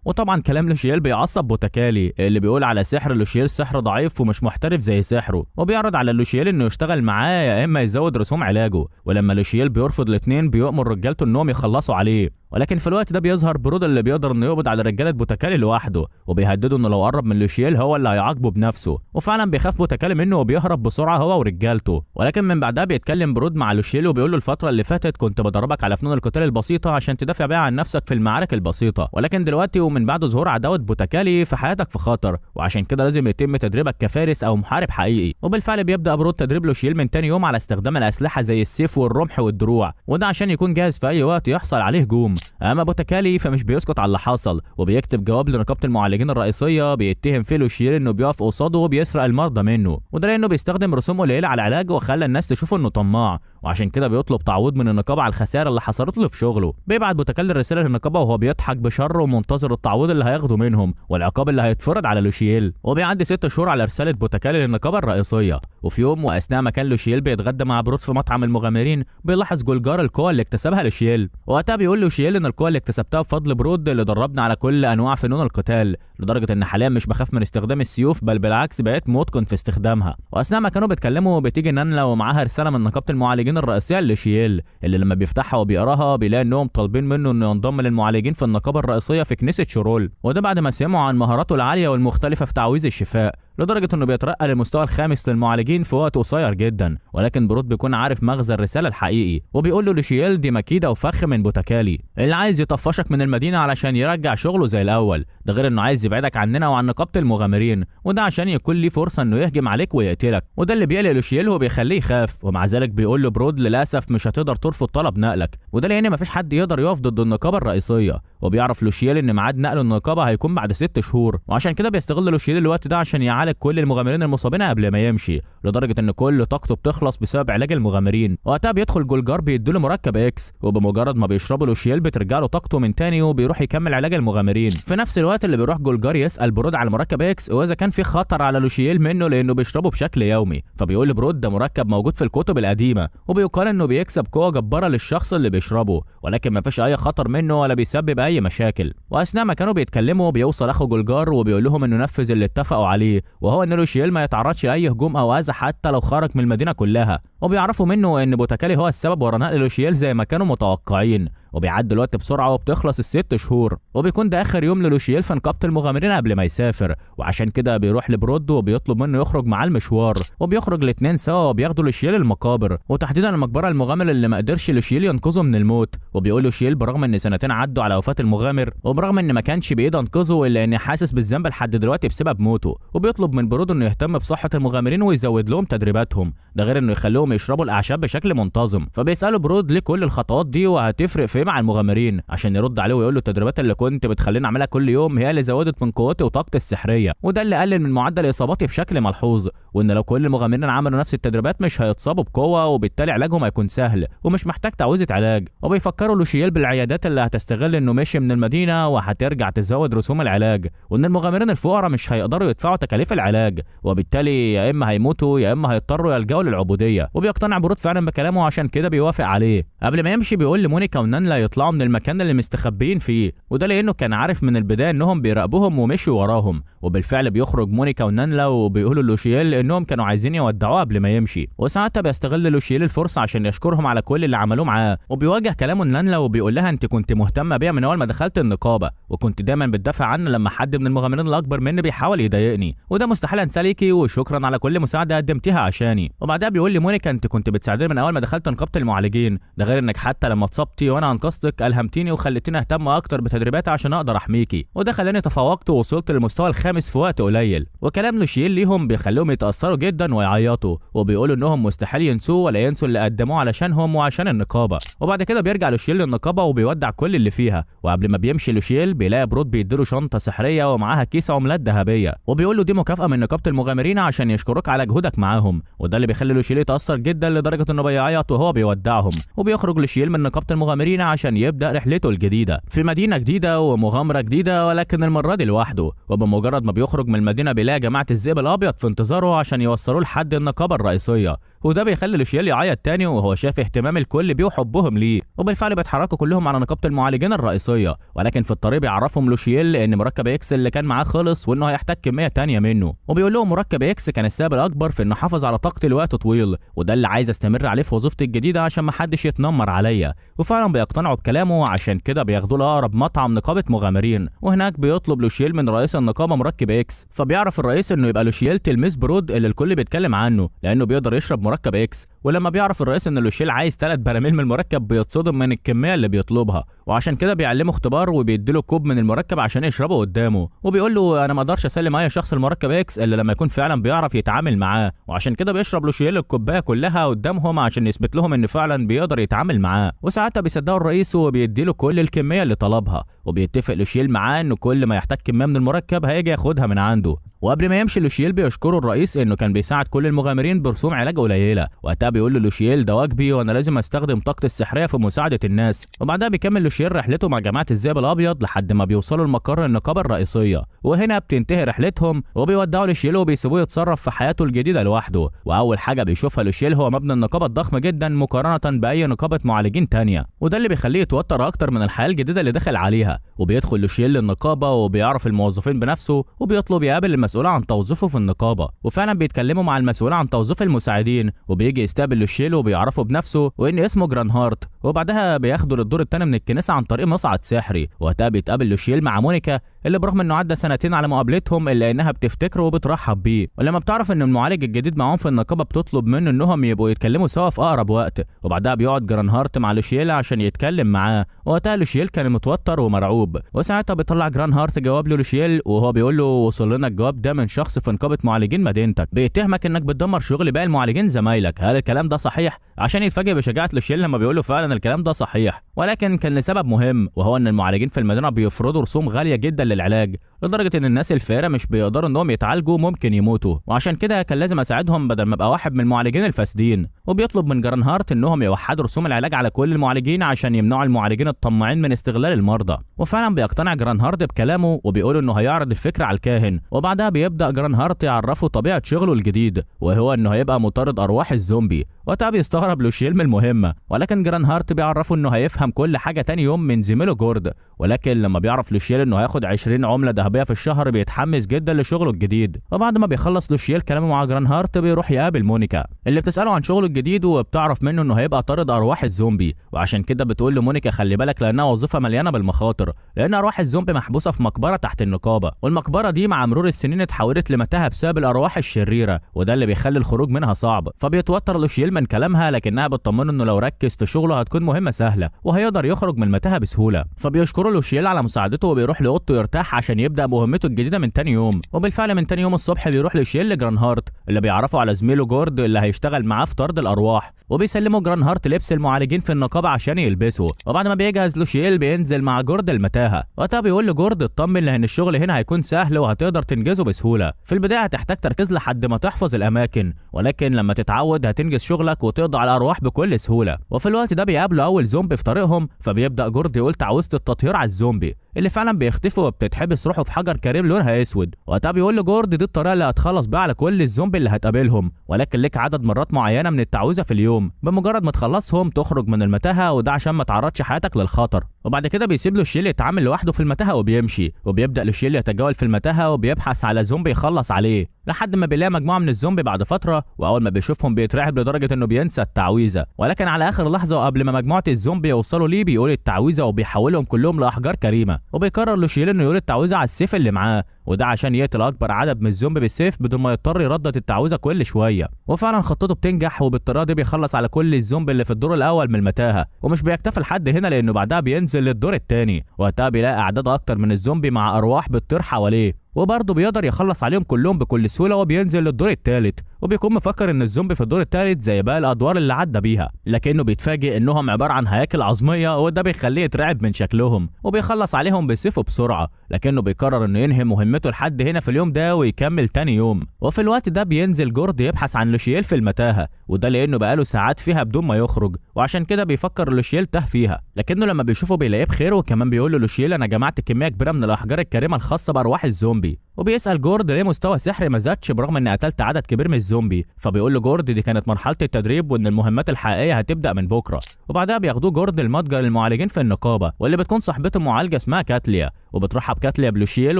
وطبعا كلام لوشيل بيعصب بوتاكالي اللي بيقول على سحر لوشيل سحر ضعيف ومش محترف زي سحره، وبيعرض على لوشيل انه يشتغل معاه يا اما يزود رسوم علاجه. ولما لوشيل بيرفض الاثنين بيؤمر رجالته انهم يخلصوا عليه. ولكن في الوقت ده بيظهر برود اللي بيقدر انه يقبض على رجاله بوتاكالي لوحده، وبيهدده انه لو قرب من لوشيل هو اللي هيعاقبه بنفسه. وفعلا بيخاف بوتاكالي منه وبيهرب بسرعة هو ورجالته. ولكن من بعدها بيتكلم برود مع لوشيل وبيقول له الفترة اللي فاتت كنت بدربك على فنون القتال البسيطة عشان تدافع بيها عن نفسك في المعارك البسيطة، ولكن دلوقتي ومن بعد ظهور عداوة بوتاكالي في حياتك في خطر، وعشان كده لازم يتم تدريبك كفارس او محارب حقيقي. وبالفعل بيبدا برود تدريب لوشيل من تاني يوم على استخدام الاسلحة زي السيف والرمح والدروع، وده عشان يكون جاهز في اي وقت يحصل عليه هجوم. اما بوتاكالي فمش بيسكت على اللي حصل، وبيكتب جواب لنقابه المعالجين الرئيسية بيتهم فيه لوشيل انه بيقف قصاده وبيسرق المرضى منه، وده لانه بيستخدم رسوم قليله على العلاج وخلى الناس تشوفه انه طماع، وعشان كده بيطلب تعويض من النقابة على الخسارة اللي حصلت له في شغله. بيبعت بوتاكالي الرسالة للنقابه وهو بيضحك بشر ومنتظر التعويض اللي هياخده منهم والعقاب اللي هيتفرض على لوشيل. وبيعدي 6 شهور على رسالة بوتاكالي للنقابه الرئيسية. وفي يوم واثناء ما كان لوشيل بيتغدى مع برود في مطعم المغامرين بيلاحظ جولجار القوة اللي اكتسبها لوشيل. وقتها بيقول لوشيل ان القوة اللي اكتسبتها بفضل برود اللي دربنا على كل انواع فنون القتال، لدرجة ان حاليا مش بخاف من استخدام السيوف، بل بالعكس بقيت متقن في استخدامها. واثناء ما كانوا بيتكلموا بتيجي نانلا ومعاها رسالة من نقابة المعالجين الرئيسية لوشيل، اللي لما بيفتحها وبيقراها بيلاقي انهم طالبين منه انه ينضم للمعالجين في النقابة الرئيسية في كنيسة شورول، وده بعد ما سمعوا عن مهاراته العالية والمختلفه في تعويذ الشفاء، لدرجة انه بيترقى للمستوى الخامس للمعالجين في وقت قصير جدا. ولكن برود بيكون عارف مغزى الرسالة الحقيقي، وبيقول له لوشيل دي مكيده وفخ من بوتاكالي اللي عايز يطفشك من المدينة علشان يرجع شغله زي الاول، ده غير انه عايز يبعدك عننا وعن نقابة المغامرين، وده عشان يكون ليه فرصة انه يهجم عليك ويقتلك. وده اللي بيقلق لوشيل وبيخليه يخاف. ومع ذلك بيقول له برود للاسف مش هتقدر ترفض طلب نقلك، وده لان مفيش حد يقدر يقف ضد النقابة الرئيسية. وبيعرف لوشيل ان ميعاد نقله النقابة هيكون بعد 6 شهور، وعشان كده بيستغل لوشيل الوقت ده عشان يعالج كل المغامرين المصابين قبل ما يمشي، لدرجة ان كل طاقته بتخلص بسبب علاج المغامرين. وقتها بيدخل جولجار بيديله مركب اكس، وبمجرد ما بيشربه لوشيل بترجع له طاقته من تاني وبيروح يكمل علاج المغامرين. في نفس الوقت اللي بيروح جولجار يسال برود على مركب اكس واذا كان في خطر على لوشيل منه لانه بيشربه بشكل يومي، فبيقول لبرود ده مركب موجود في الكتب القديمة، وبيقال انه بيكسب قوة جبارة للشخص اللي بيشربه، ولكن ما فيش اي خطر منه ولا بيسبب اي مشاكل. واثناء ما كانوا بيتكلموا بيوصل اخو جولجار وبيقول لهم انه نفذ اللي اتفقوا عليه، وهو ان لوشيل ما يتعرضش لاي هجوم او اذى حتى لو خرج من المدينة كلها. وبيعرفوا منه ان بوتاكالي هو السبب ورا نقل لوشيل زي ما كانوا متوقعين. وبيعدي الوقت بسرعة وبتخلص ال6 شهور، وبيكون ده اخر يوم للوشيل في نقابة المغامرين قبل ما يسافر، وعشان كده بيروح لبرود وبيطلب منه يخرج معاه المشوار. وبيخرج الاثنين سوا وبياخدوا لوشيل المقابر، وتحديدا المقبرة المغامر اللي ما قدرش لوشيل ينقذه من الموت. وبيقول لوشيل برغم ان سنتين عدوا على وفاه المغامر، وبرغم ان ما كانش بايده انقذه، الا اني حاسس بالذنب لحد دلوقتي بسبب موته. وبيطلب من برود انه يهتم بصحة المغامرين ويزود لهم تدريباتهم، ده غير انه يخليهم يشربوا الاعشاب بشكل منتظم. فبيسالوا برود ليه كل الخطوات دي وهتفرق في مع المغامرين، عشان يرد عليه ويقول له التدريبات اللي كنت بتخليني اعملها كل يوم هي اللي زودت من قوتي وطاقتي السحريه، وده اللي قلل من معدل اصاباتي بشكل ملحوظ، وان لو كل المغامرين عملوا نفس التدريبات مش هيتصابوا بقوة، وبالتالي علاجهم هيكون سهل ومش محتاج تعويذه علاج. وبيفكروا لوشيل بالعيادات اللي هتستغل انه مشي من المدينة وهترجع تزود رسوم العلاج، وان المغامرين الفقراء مش هيقدروا يدفعوا تكاليف العلاج، وبالتالي يا اما هيموتوا يا اما هيضطروا يلجأوا للعبوديه. وبيقتنع برود فعلا بكلامه عشان كده بيوافق عليه. قبل ما يمشي بيقول لمونيكا ونانلا يطلعوا من المكان اللي مستخبيين فيه، وده لانه كان عارف من البداية انهم بيراقبوهم ومشوا وراهم. وبالفعل بيخرج مونيكا ونانلا وبيقولوا لوشيل انهم كانوا عايزين يودعوه قبل ما يمشي. وساعتها بيستغل لوشيل الفرصة عشان يشكرهم على كل اللي عملوه معاه، وبيواجه كلامه لنانلا وبيقول لها انت كنت مهتمة بيا من اول ما دخلت النقابة، وكنت دايما بتدافع عني لما حد من المغامرين الاكبر مني بيحاول يضايقني، وده مستحيل انساه ليكي، وشكرا على كل مساعدة قدمتيها عشاني. وبعدها بيقول لمونيكا انت كنت بتساعديني من اول ما دخلت نقابة المعالجين، ده غير انك حتى لما اتصبتي وانا انقذت انقذتك الهمتيني وخلتيني اهتم اكتر بتدريباتي عشان اقدر احميكي، وده خلاني تفوقت ووصلت للمستوى الخامس في وقت قليل. وكلام لوشييل ليهم بيخليهم يتاثروا جدا ويعيطوا، وبيقولوا انهم مستحيل ينسوه ولا ينسوا اللي قدموه علشانهم وعشان النقابة. وبعد كده بيرجع لوشييل للنقابه وبيودع كل اللي فيها. وقبل ما بيمشي لوشييل بيلاقي برود بيديله شنطه سحريه ومعاها كيس عملات ذهبية، وبيقول له دي مكافاة من نقابة المغامرين عشان يشكروك على جهودك معاهم. وده اللي بيخلي لوشييل يتاثر جدا لدرجة انه بيعيط وهو بيودعهم. وبيخرج لوشييل من نقابة المغامرين عشان يبدا رحلته الجديدة في مدينة جديدة ومغامره جديدة، ولكن المرة دي لوحده. وبمجرد ما بيخرج من المدينة بيلاقي جماعة الذئب الابيض في انتظاره عشان يوصلوه لحد النقابة الرئيسية، وده بيخلي لوشييل يعيط تاني وهو شايف اهتمام الكل بيه وحبهم ليه. وبالفعل بيتحركوا كلهم على نقابة المعالجين الرئيسية، ولكن في الطريق بيعرفهم لوشييل ان مركب اكس اللي كان معاه خلص وانه هيحتاج كمية تانية منه. وبيقول لهم مركب اكس كان السبب الاكبر في انه حافظ على طاقتي لوقت طويل، وده اللي عايز استمر عليه في وظيفتي الجديدة عشان ما حدش يتنمر عليا. وفعلا بيقتنعوا بكلامه، عشان كده بياخدوه لاقرب مطعم نقابة مغامرين. وهناك بيطلب لوشييل من رئيس النقابة مركب اكس، فبيعرف الرئيس انه يبقى لوشييل تلميذ برود اللي الكل بيتكلم عنه لانه بيقدر يشرب مركب اكس. ولما بيعرف الرئيس ان لوشييل عايز 3 براميل من المركب بيتصدم من الكمية اللي بيطلبها، وعشان كده بيعلمه اختبار وبيديله كوب من المركب عشان يشربه قدامه، وبيقول له انا ما اقدرش اسلم اي شخص المركب اكس الا لما يكون فعلا بيعرف يتعامل معاه. وعشان كده بيشرب لوشييل الكوباية كلها قدامهم عشان يثبت لهم ان فعلا بيقدر يتعامل معاه. وساعتها بيصدقوا الرئيس وبيديله كل الكمية اللي طلبها، وبيتفق لوشييل معاه انه كل ما يحتاج كمية من المركب هيجي ياخدها من عنده. وقبل ما يمشي لوشييل بيشكره الرئيس انه كان بيساعد كل المغامرين برسوم علاج قليله. وقتها بيقول له لوشييل ده واجبي وانا لازم استخدم طاقتي السحريه في مساعدة الناس. وبعدها بيكمل لوشييل رحلته مع جماعة الذئب الابيض لحد ما بيوصلوا لمقر النقابة الرئيسية، وهنا بتنتهي رحلتهم وبيودعوا لوشييل وبيسيبوه يتصرف في حياته الجديدة لوحده. واول حاجة بيشوفها لوشييل هو مبنى النقابة الضخم جدا مقارنة باي نقابة معالجين تانية، وده اللي بيخليه يتوتر اكتر من الحياة الجديدة اللي دخل عليها. وبيدخل لوشييل للنقابه وبيعرف الموظفين بنفسه، وبيطلب يقابل المسؤول عن توظيفه في النقابة. وفعلا بيتكلموا مع المسؤول عن توظيف المساعدين، وبيجي يستقبل لوشييل وبيعرفه بنفسه وان اسمه جرانهارت. وبعدها بياخده للدور الثاني من الكنيسة عن طريق مصعد سحري. وقتها بيتقابل لوشييل مع مونيكا اللي برغم انه عدى سنتين على مقابلتهم الا انها بتفتكره وبترحب بيه. ولما بتعرف ان المعالج الجديد معاهم في النقابة بتطلب منه انهم يبقوا يتكلموا سوا في اقرب وقت. وبعدها بيقعد جرانهارت مع لوشييل عشان يتكلم معاه. وقتها لوشييل كان متوتر ومرعوب، وساعتها بيطلع جرانهارت جواب للوشييل وهو بيقول له وصل لنا الجواب ده من شخص في نقابة معالجين مدينتك بيتهمك انك بتدمر شغل باقي المعالجين زمايلك، هل الكلام ده صحيح؟ عشان يتفاجئ بشجاعة لوشييل لما بيقول له فعلا الكلام ده صحيح، ولكن كان لسبب مهم، وهو ان المعالجين في المدينة بيفرضوا رسوم غالية جدا للعلاج لدرجة ان الناس الفقيرة مش بيقدروا انهم يتعالجوا ممكن يموتوا، وعشان كده كان لازم اساعدهم بدل ما ابقى واحد من المعالجين الفاسدين. وبيطلب من جرانهارت انهم يوحدوا رسوم العلاج على كل المعالجين عشان يمنعوا المعالجين الطماعين من استغلال المرضى. وفعلا بيقتنع جرانهارت بكلامه وبيقول انه هيعرض الفكرة على الكاهن. وبعدها بيبدا جرانهارت يعرفه طبيعة شغله الجديد، وهو انه هيبقى مطارد ارواح الزومبي. وقتها بيستغرب لوشييل من المهمة، ولكن جرانهارت بيعرفه انه هيفهم كل حاجة تاني يوم من زميله جورد. ولكن لما بيعرف لوشييل انه هياخد 20 عمله ذهبية في الشهر بيتحمس جدا لشغلة الجديد. وبعد ما بيخلص لوشييل كلامه مع جرانهارت بيروح يقابل مونيكا اللي بتساله عن شغله الجديد، وبتعرف منه انه هيبقى طارد ارواح الزومبي. وعشان كده بتقول لمونيكا خلي بالك لانها وظيفة مليانة بالمخاطر، لان ارواح الزومبي محبوسة في مقبره تحت النقابة، والمقبره دي مع مرور السنين اتحولت لمتاهه بسبب الارواح الشريرة، وده اللي بيخلي الخروج منها صعب. فبيتوتر لوشييل من كلامها، لكنها بتطمنه انه لو ركز في شغله هتكون مهمة سهلة وهيقدر يخرج من المتاهة بسهولة. فبيشكره لوشييل على مساعدته وبيروح لاوضته يرتاح عشان يبدا مهمته الجديدة من تاني يوم. وبالفعل من تاني يوم الصبح بيروح لوشييل لجرانهارت اللي بيعرفه على زميله جورد اللي هيشتغل معاه في طرد الارواح، وبيسلموا جرانهارت لبس المعالجين في النقابة عشان يلبسه. وبعد ما بيجهز لوشييل بينزل مع جورد المتاهة. وقتها بيقول لجورد اطمن لان الشغل هنا هيكون سهل وهتقدر تنجزه بسهولة، في البداية هتحتاج تركيز لحد ما تحفظ الاماكن، ولكن لما تتعود هتنجز شغلك وتقضي على الارواح بكل سهولة. وفي الوقت ده بيقابلوا اول زومبي في طريقهم، فبيبدا جورد يقول تعويذه التطهير على الزومبي اللي فعلا بيختفي وبتتحبس روحه في حجر كريم لونها اسود. وقتها بيقول لجورد دي الطريقة اللي هتخلص بيها على كل الزومبي اللي هتقابلهم، ولكن لك عدد مرات معينة من التعويذه في اليوم، بمجرد ما تخلصهم تخرج من المتاهة، وده عشان ما تعرضش حياتك للخطر. وبعد كده بيسيب لوشييل يتعامل لوحده في المتاهة وبيمشي، وبيبدا لوشييل يتجول في المتاهة وبيبحث على زومبي يخلص عليه لحد ما بيلاقي مجموعة من الزومبي بعد فترة. واول ما بيشوفهم بيترعب لدرجة انه بينسى التعويذه، ولكن على اخر لحظة وقبل ما مجموعة الزومبي يوصلوا ليه بيقول التعويذه وبيحولهم كلهم لاحجار كريمة. وبيقرر لوشييل انه يقول التعويذه على السيف اللي معاه، وده عشان يقتل اكبر عدد من الزومبي بالسيف بدون ما يضطر يردد التعويذه كل شوية. وفعلا خطته بتنجح، وبالطريقه دي بيخلص على كل الزومبي اللي في الدور الاول من المتاهة. ومش بيكتفي لحد هنا، لانه بعدها بينزل للدور الثاني، وقتها بيلاقي اعداد اكتر من الزومبي مع ارواح بتطير حواليه، وبرضه بيقدر يخلص عليهم كلهم بكل سهولة. وبينزل للدور الثالث، وبيكون مفكر ان الزومبي في الدور الثالث زي باقي الادوار اللي عدى بيها، لكنه بيتفاجئ انهم عبارة عن هياكل عظميه، وده بيخليه يترعب من شكلهم، وبيخلص عليهم بسيفه بسرعة. لكنه بيقرر انه ينهي مهمته لحد هنا في اليوم ده ويكمل تاني يوم. وفي الوقت ده بينزل جورد يبحث عن لوشييل في المتاهة، وده لانه بقاله ساعات فيها بدون ما يخرج، وعشان كده بيفكر لوشييل تاه فيها. لكنه لما بيشوفه بيلاقيه بخير، وكمان بيقول له لوشييل انا جمعت كمية كبيرة من الاحجار الكريمة الخاصة بارواح الزومبي. وبيسأل جورد ليه مستوى سحري ما زادش برغم ان قتلت عدد كبير من الزومبي، فبيقول له جورد دي كانت مرحلة التدريب وان المهمات الحقيقية هتبدأ من بكرة. وبعدها بياخدوه جورد المتجر المعالجين في النقابة، واللي بتكون صاحبته معالجة اسمها كاتليا. وبترحب كاتليا بلوشيل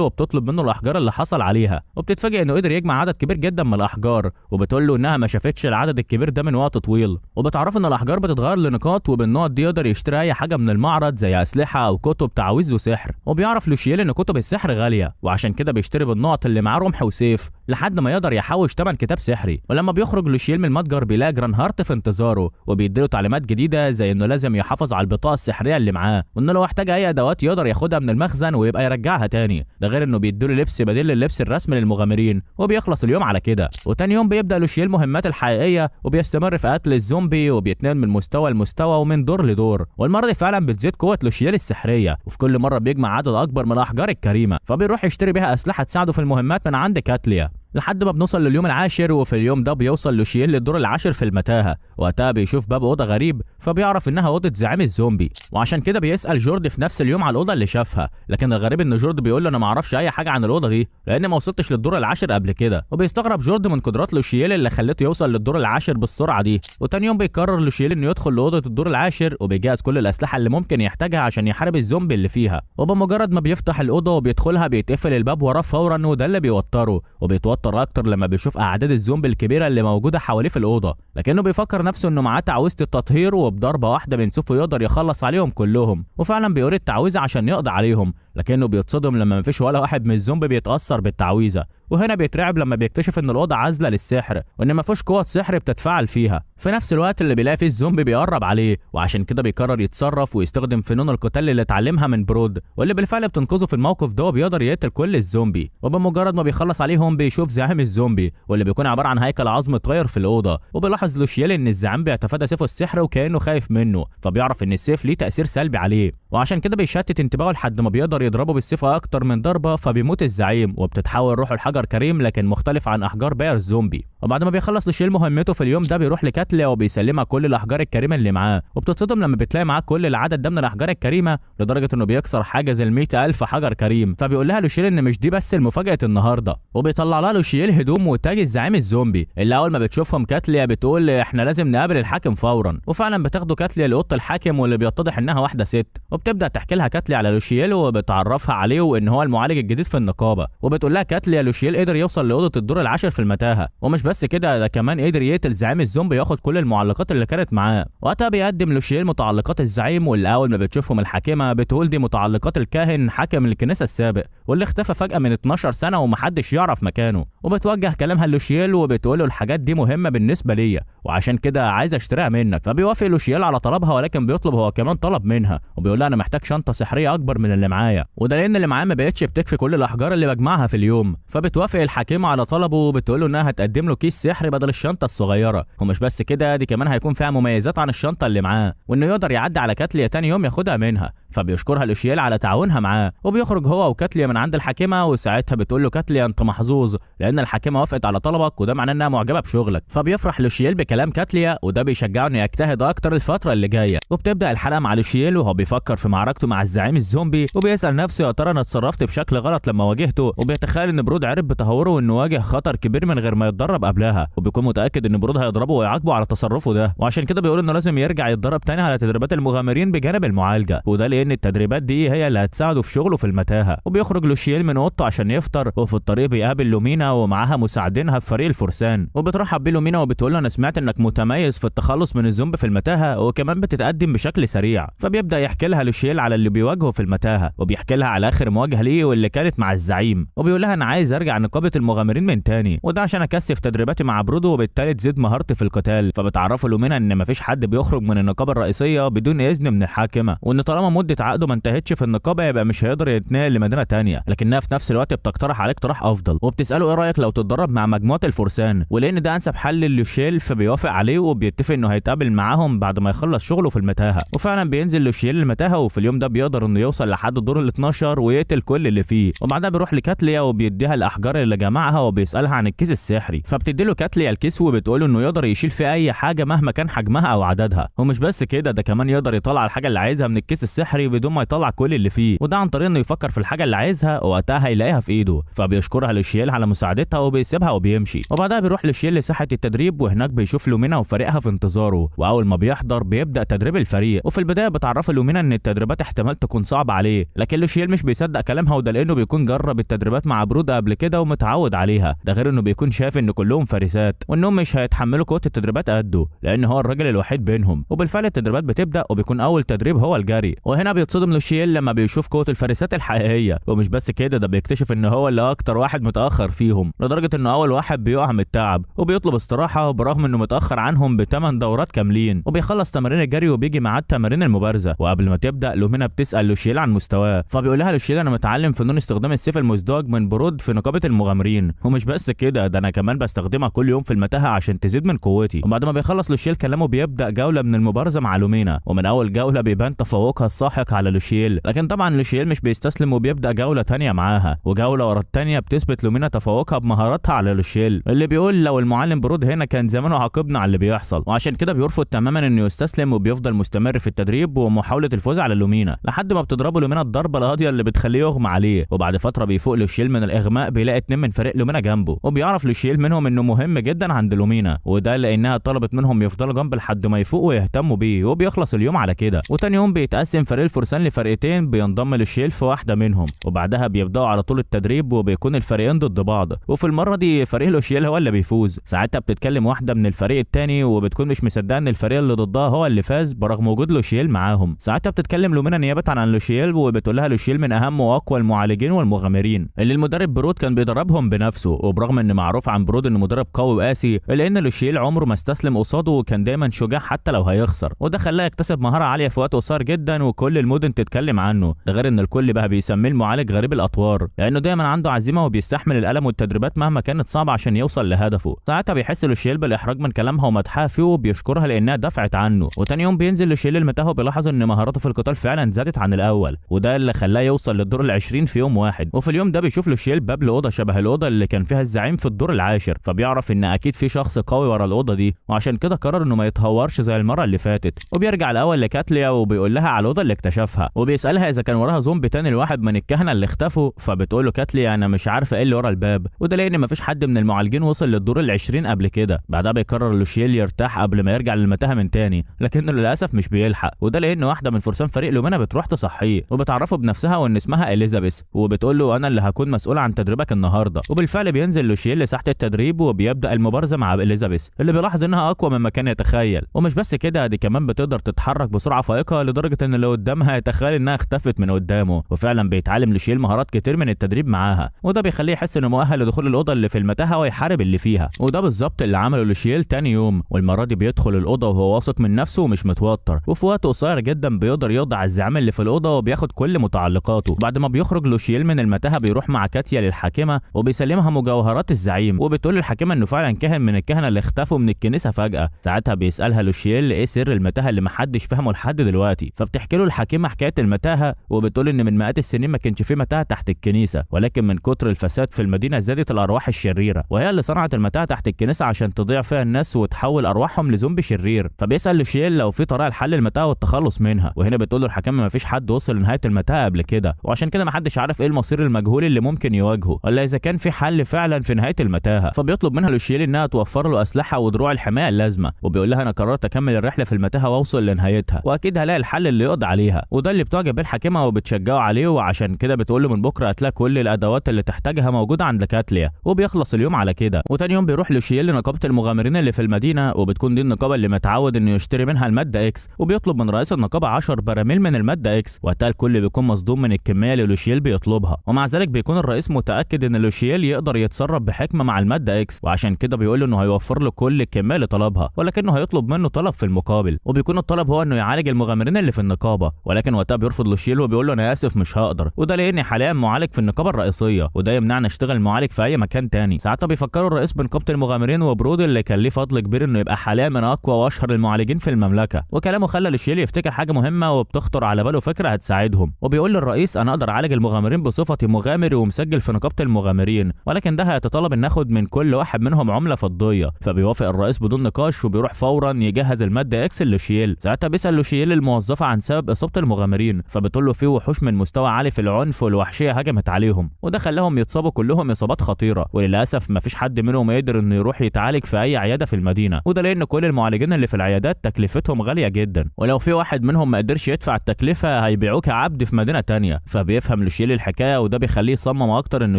وبتطلب منه الاحجار اللي حصل عليها، وبتتفاجئ انه قدر يجمع عدد كبير جدا من الاحجار، وبتقول له انها ما شافتش العدد الكبير ده من وقت طويل. وبتعرفه ان الاحجار بتتغير لنقاط، وبالنقط دي يقدر يشتري اي حاجة من المعرض زي اسلحة او كتب تعويذ وسحر. وبيعرف لوشيل ان كتب السحر غالية، وعشان كده بيشتري بالنقط اللي معاه رمح وسيف لحد ما يقدر يحوش 8 كتاب سحري. ولما بيخرج لوشيل من المتجر بيلاقي جرانهارت في انتظاره، وبيديله تعليمات جديدة زي انه لازم يحافظ على البطاقة السحريه اللي معاه، وانه لو احتاج اي ادوات يقدر ياخدها من المخزن ويبقى يرجعها تاني، ده غير انه بيديله لبس بديل للبس الرسمي للمغامرين. وبيخلص اليوم على كده. وتاني يوم بيبدا لوشيل مهمات الحقيقية، وبيستمر في قتل الزومبي، وبيتنقل من مستوى لمستوى ومن دور لدور. والمرة دي فعلا بتزيد قوة لوشيل السحريه، وفي كل مرة بيجمع عدد اكبر من الاحجار الكريمة، فبيروح يشتري بيها اسلحة تساعده في المهمات من عند كاتليا. لحد ما بنوصل لليوم العاشر، وفي اليوم ده بيوصل لوشيل للدور العاشر في المتاهة. وقتها بيشوف باب اوضة غريب، فبيعرف انها اوضة زعيم الزومبي، وعشان كده بيسال جورد في نفس اليوم على الاوضة اللي شافها. لكن الغريب ان جورد بيقول له انا ما اعرفش اي حاجة عن الاوضة دي لان ما وصلتش للدور العاشر قبل كده. وبيستغرب جورد من قدرات لوشيل اللي خلته يوصل للدور العاشر بالسرعة دي. وتاني يوم بيقرر لوشيل انه يدخل لاوضه الدور العاشر، وبيجهز كل الاسلحة اللي ممكن يحتاجها عشان يحارب الزومبي اللي فيها. وبمجرد ما بيفتح الاوضة وبيدخلها بيتقفل الباب وراه فورا، وده اللي بيوتره، وبيتوتر اكتر لما بيشوف اعداد الزومبي الكبيرة اللي موجودة حواليه في الاوضة. لكنه بيفكر نفسه انه معاه تعويذه التطهير، وبضربه واحدة من سيفه يقدر يخلص عليهم كلهم. وفعلا بيقول التعويذه عشان يقضي عليهم، لكنه بيتصدم لما مفيش ولا واحد من الزومبي بيتاثر بالتعويذه. وهنا بيترعب لما بيكتشف ان الاوضة عازله للسحر، وان مفيش قوة سحر بتتفاعل فيها. في نفس الوقت اللي بيلاقي فيه الزومبي بيقرب عليه، وعشان كده بيقرر يتصرف ويستخدم فنون القتال اللي اتعلمها من برود، واللي بالفعل بتنقذه في الموقف ده، وبيقدر يقتل كل الزومبي. وبمجرد ما بيخلص عليهم بيشوف زعيم الزومبي، واللي بيكون عبارة عن هيكل عظم طاير في الاوضة. وبيلاحظ لوشيل ان الزعيم بيتفادى سيفه السحر وكانه خايف منه، فبيعرف ان السيف ليه تاثير سلبي عليه، وعشان كده بيشتت انتباهه لحد ما بيقدر يضربه بالسيف اكتر من ضربه، فبيموت الزعيم، وبتتحول روحه لحجر كريم لكن مختلف عن احجار باقي الزومبي. وبعد ما بيخلص لوشيل مهمته في اليوم ده بيروح لكاتليا وبيسلمها كل الاحجار الكريمة اللي معاه، وبتتصدم لما بتلاقي معاه كل العدد ده من الاحجار الكريمة، لدرجة انه بيكسر حاجز ال 100,000 حجر كريم. فبيقول لها لوشيل ان مش دي بس المفاجاة النهارده، وبيطلع لها لوشيل هدوم وتاج الزعيم الزومبي، اللي اول ما بتشوفهم كاتليا بتقول احنا لازم نقابل الحاكم فورا. وفعلا بتاخده كاتليا لاوضه الحاكم، واللي بيتضح انها واحدة ست. وبتبدا تحكي لها كاتليا على لوشيل، وبتعرفها عليه وان هو المعالج الجديد في النقابة. وبتقول لها كاتليا لوشيل قدر يوصل لاوضه الدور العاشر في المتاهة، ومش بس كده ده كمان قدر يقتل زعيم الزومبي وياخد كل المعلقات اللي كانت معاه. وقتها بيقدم لوشيل متعلقات الزعيم، واللي اول ما بتشوفهم الحاكمة بتقول دي متعلقات الكاهن حاكم الكنيسة السابق، واللي اختفى فجاة من 12 سنة ومحدش يعرف مكانه. وبتوجه كلامها لوشيل وبتقول له الحاجات دي مهمة بالنسبة ليا، وعشان كده عايز اشتريها منك. فبيوافق لوشيل على طلبها، ولكن بيطلب هو كمان طلب منها، وبيقول لها انا محتاج شنطه سحريه اكبر من اللي معايا، وده لان اللي معايا ما بقتش بتكفي كل الاحجار اللي بجمعها في اليوم. فبتوافق الحاكمة على طلبه، وبتقول له انها هتقدم له كيس سحري بدل الشنطة الصغيرة، ومش بس كده دي كمان هيكون فيها مميزات عن الشنطة اللي معاه، وانه يقدر يعدي على كاتليا تاني يوم ياخدها منها. فبيشكرها لوشيل على تعاونها معاه، وبيخرج هو وكاتليا من عند الحاكمة. وساعتها بتقول له كاتليا انت محظوظ لان الحاكمة وافقت على طلبك، وده معناه انها معجبه بشغلك. فبيفرح لوشيل بكلام كاتليا، وده بيشجعه انه يجتهد اكتر الفترة اللي جاية. وبتبدا الحلقة مع لوشيل وهو بيفكر في معركته مع الزعيم الزومبي، وبيسال نفسه يا ترى انا اتصرفت بشكل غلط لما واجهته، وبيتخيل ان برود عرف بيعترف بتهوره وانه واجه خطر كبير من غير ما يتدرب قبلها، وبيكون متاكد ان برود هيضربه ويعاقبه على تصرفه ده، وعشان كده بيقول انه لازم يرجع يتدرب تاني على تدريبات المغامرين بجانب المعالجة، وده لان التدريبات دي هي اللي هتساعده في شغله في المتاهة. وبيخرج لوشييل من اوضته عشان يفطر، وفي الطريق بيقابل لومينا ومعاها مساعدينها في فريق الفرسان، وبترحب بيه لومينا وبتقول له انا سمعت انك متميز في التخلص من الزومبي في المتاهة وكمان بتتقدم بشكل سريع. فبيبدا يحكي لها لوشييل على اللي بيواجهه في المتاهة، وبيحكي لها على اخر مواجهة ليه واللي كانت مع الزعيم، وبيقول لها انا عايز ارجع نقابة المغامرين من تاني، وده عشان اكثف تدريباتي مع برودو وبالتالي تزيد مهارتي في القتال. فبتعرفه لومينا ان مفيش حد بيخرج من النقابة الرئيسية بدون اذن من الحاكمة، وان طالما مده عقده ما انتهتش في النقابة يبقى مش هيقدر يتنقل لمدينة تانية، لكنها في نفس الوقت بتقترح عليه اقتراح افضل، وبتساله ايه رايك لو تتدرب مع مجموعة الفرسان، ولان ده انسب حل للوشيل فبيوافق عليه، وبيتفق انه هيتقابل معاهم بعد ما يخلص شغله في المتاهة. وفعلا بينزل لوشيل المتاهة، وفي اليوم ده بيقدر انه يوصل لحد الدور ال 12 ويقتل كل اللي فيه. وبعدها بيروح لكاتليا وبيديها الاحجار اللي جمعها وبيسالها عن الكيس السحري، فبتدي له كاتليا الكيس وبتقول انه يقدر يشيل فيه اي حاجة مهما كان حجمها او عددها، ومش بس كده ده كمان يقدر يطلع الحاجة اللي عايزها من الكيس السحري بدون ما يطلع كل اللي فيه، وده عن طريق انه يفكر في الحاجة اللي عايزها وقتها هيلاقيها في ايده. فبيشكرها لوشيل على مساعدتها وبيسيبها وبيمشي. وبعدها بيروح لوشيل لساحه التدريب، وهناك بيشوف لومينا وفريقها في انتظاره، واول ما بيحضر بيبدا تدريب الفريق. وفي البداية بتعرفه لومينا ان التدريبات احتمال تكون صعبة عليه، لكن لوشيل مش بيصدق كلامها، وده لانه بيكون جرب التدريبات مع برود قبل كده ومتعود عليها، ده غير انه بيكون شايف ان كلهم فارسات وانهم مش هيتحملوا قوة التدريبات قده لان هو الراجل الوحيد بينهم. وبالفعل التدريبات بتبدا، وبيكون اول تدريب هو الجري، وهنا بيتصدم لوشيل لما بيشوف قوة الفارسات الحقيقية، ومش بس كده ده بيكتشف ان هو اللي اكتر واحد متاخر فيهم، لدرجة انه اول واحد بيقع من التعب وبيطلب استراحة برغم انه متاخر عنهم ب8 دورات كاملين. وبيخلص تمارين الجري وبيجي معاه تمارين المبارزة، وقبل ما تبدا لومينا بتسال لوشيل عن مستواه، فبيقول لها لوشيل انا متعلم فنون استخدام السيف المزدوج من برود في نقابة المغامرين، ومش بس كده ده انا كمان بستخدمها كل يوم في المتاهة عشان تزيد من قوتي. وبعد ما بيخلص لوشيل كلامه بيبدا جولة من المبارزة مع لومينا، ومن اول جولة بيبان تفوقها الساحق على لوشيل، لكن طبعا لوشيل مش بيستسلم وبيبدا جولة ثانية معاها، وجوله ورا الثانية بتثبت لومينا تفوقها بمهاراتها على لوشيل، اللي بيقول لو المعلم برود هنا كان زمانه عاقبنا على اللي بيحصل، وعشان كده بيرفض تماما انه يستسلم وبيفضل مستمر في التدريب ومحاولة الفوز على لومينا، لحد ما بتضربه لومينا الضربة القاضية اللي بتخليه يغمى عليه. وبعد فترة بيفوق لوشيل من الاغماء، بيلاقي 2 من فريق لومينا جنبه، وبيعرف لوشيل منهم انه مهم جدا عند لومينا، وده لانها طلبت منهم يفضلوا جنبه لحد ما يفوق ويهتموا بيه، وبيخلص اليوم على كده. وتاني يوم بيتقسم فريق الفرسان لفرقتين، بينضم لوشيل في واحدة منهم، وبعدها بيبداوا على طول التدريب وبيكون الفريقين ضد بعض، وفي المرة دي فريق لوشيل هو اللي بيفوز. ساعتها بتتكلم واحدة من الفريق الثاني وبتكون مش مصدقه ان الفريق اللي ضدها هو اللي فاز برغم وجود لوشيل معاهم. ساعتها بتتكلم لومينا نيابة عن لوشيل وبتقول لها لوشيل من اهم واقوى المعالجين والمغامرين اللي المدرب برود كان بيدربهم بنفسه، وبرغم ان معروف عن برود انه مدرب قوي وقاسي الا ان لوشيل عمره ما استسلم قصاده وكان دايما شجاع حتى لو هيخسر، وده خلاه يكتسب مهارة عالية في وقت قصير جدا وكل المدن تتكلم عنه، ده غير ان الكل بقى بيسميه المعالج غريب الاطوار لانه دايما عنده عزيمة وبيستحمل الالم والتدريبات مهما كانت صعبة عشان يوصل لهدفه. ساعتها بيحس لوشيل بالاحراج من كلامها ومدحها فيه وبيشكرها لانها دفعت عنه. وتاني يوم بينزل لوشيل المتاهة وبيلاحظ ان مهاراته في القتال فعلا زادت عن الاول، وده اللي خلاه يوصل للدور ال20 في يوم واحد. وفي اليوم ده بيشوف لوشيل باب لاوضه شبه الاوضة اللي كان فيها الزعيم في الدور العاشر، فبيعرف ان اكيد في شخص قوي ورا الاوضة دي، وعشان كده قرر انه ما يتهورش زي المرة اللي فاتت. وبيرجع الاول لكاتليا وبيقول لها على الاوضة اللي اكتشفها، وبيسالها اذا كان وراها زومبي تاني لواحد من الكهنة اللي اختفوا، فبتقول له كاتليا انا مش عارفه ايه اللي ورا الباب، وده لان مفيش حد من المعالجين وصل للدور ال20 قبل كده. بعدها بيقرر لوشيل يرتاح قبل ما يرجع للمتاهه من تاني، لكنه للاسف مش بيلحق، وده لان واحدة من فرسان فريق لومينا بتروح تصحيه وبتعرفه بنفسها وان اسمها اليزابيث، وبتقول له انا اللي هكون مسؤول عن تدريبك النهارده. وبالفعل بينزل لوشيل لساحه التدريب وبيبدا المبارزة مع اليزابيث اللي بيلاحظ انها اقوى مما كان يتخيل، ومش بس كده دي كمان بتقدر تتحرك بسرعة فائقة لدرجة ان اللي قدامها يتخيل انها اختفت من قدامه. وفعلا بيتعلم لوشيل مهارات كتير من التدريب معاها، وده بيخليه يحس انه مؤهل لدخول الاوضة اللي في المتاهة ويحارب اللي فيها، وده بالظبط اللي عمله لوشيل تاني يوم. والمرة دي بيدخل الاوضة وهو واثق من نفسه ومش متوتر، وفي وقت قصير جدا بيقدر يقضي على الزعيم اللي في الاوضة وبياخد كل متعلقاته. بعد ما بيخرج لوشيل من المتاهة بيروح مع كاتيا للحاكمه وبيسلمها مجوهرات الزعيم، وبتقول للحاكمه انه فعلا كاهن من الكهنة اللي اختفوا من الكنيسة فجاة. ساعتها بيسالها لوشيل ايه سر المتاهة اللي محدش فهمه لحد دلوقتي، فبتحكي له الحاكمة حكاية المتاهة، وبتقول ان من مئات السنين ما كانش في متاهه تحت الكنيسة، ولكن من كتر الفساد في المدينة زادت الارواح الشريرة، وهي اللي صنعت المتاهة تحت الكنيسة عشان تضيع فيها الناس وتحول ارواحهم لزومبي شرير. فبيسال لوشيل لو في طريقه لحل المتاهة والتخلص منها، وهنا بتقول له الحاكمة ما فيش حد وصل لنهاية المتاهة قبل كده، وعشان كده ما حدش عارف ايه المصير المجهول اللي ممكن يواجهه. ولا اذا كان في حل فعلا في نهاية المتاهة. فبيطلب منها لوشييل انها توفر له اسلحة ودروع الحماية اللازمة، وبيقول لها انا قررت اكمل الرحلة في المتاهة واوصل لنهايتها، واكيد هلاقي الحل اللي يقضي عليها. وده اللي بتعجب الحاكمة وبتشجعه عليه، وعشان كده بتقول له من بكره هتلاقي كل الادوات اللي تحتاجها موجودة عند كاتليا. وبيخلص اليوم على كده. وتاني يوم بيروح لوشييل لنقابه المغامرين اللي في المدينة، وبتكون دي النقابة اللي متعود انه يشتري منها المادة X، وبيطلب من رئيس النقابة 10 براميل من المادة X. وقتها الكل بيكون مصدوم من الكمية اللي لوشييل بيطلبها، ومع ذلك بيكون الرئيس متاكد ان لوشييل يقدر يتصرف بحكمه مع المادة X، وعشان كده بيقول له انه هيوفر له كل الكمية اللي طلبها، ولكنه هيطلب منه طلب في المقابل، وبيكون الطلب هو انه يعالج المغامرين اللي في النقابة. ولكن وقتها بيرفض لوشييل وبيقول له انا اسف مش هقدر، وده لاني حاليا معالج في النقابة الرئيسية، وده يمنعني اشتغل معالج في اي مكان تاني. ساعتها بيفكروا الرئيس بنقابه المغامرين وبرود اللي كان ليه فضل كبير انه يبقى حاليا من اقوى واشهر المعالجين في المملكة، وكلامه خلى لوشييل يفتكر حاجة مهمة وبتخطر على باله فكرة هتساعدهم. وبيقول للرئيس انا اقدر اعالج المغامرين بصفتي مغامر ومسجل في نقابة المغامرين، ولكن ده هيتطلب ان اخد من كل واحد منهم عمله فضية. فبيوافق الرئيس بدون نقاش، وبيروح فورا يجهز المادة X لوشييل. ساعتها بيسال لوشييل الموظفة عن سبب اصابه المغامرين، فبتقول له في وحوش من مستوى عالي في العنف والوحشيه هجمت عليهم، وده خلاهم يتصابوا كلهم اصابات خطيرة، وللاسف مفيش حد منهم يقدر انه يروح يتعالج في اي عيادة في المدينة، وده لان كل المعالجين اللي في العيادات تكلفتهم غالية جدا، ولو في واحد منهم ما قدرش يدفع التكلفة هيبيعوه كعبد في مدينة تانية. فبيفهم لوشييل الحكاية، وده بيخليه يصمم اكتر انه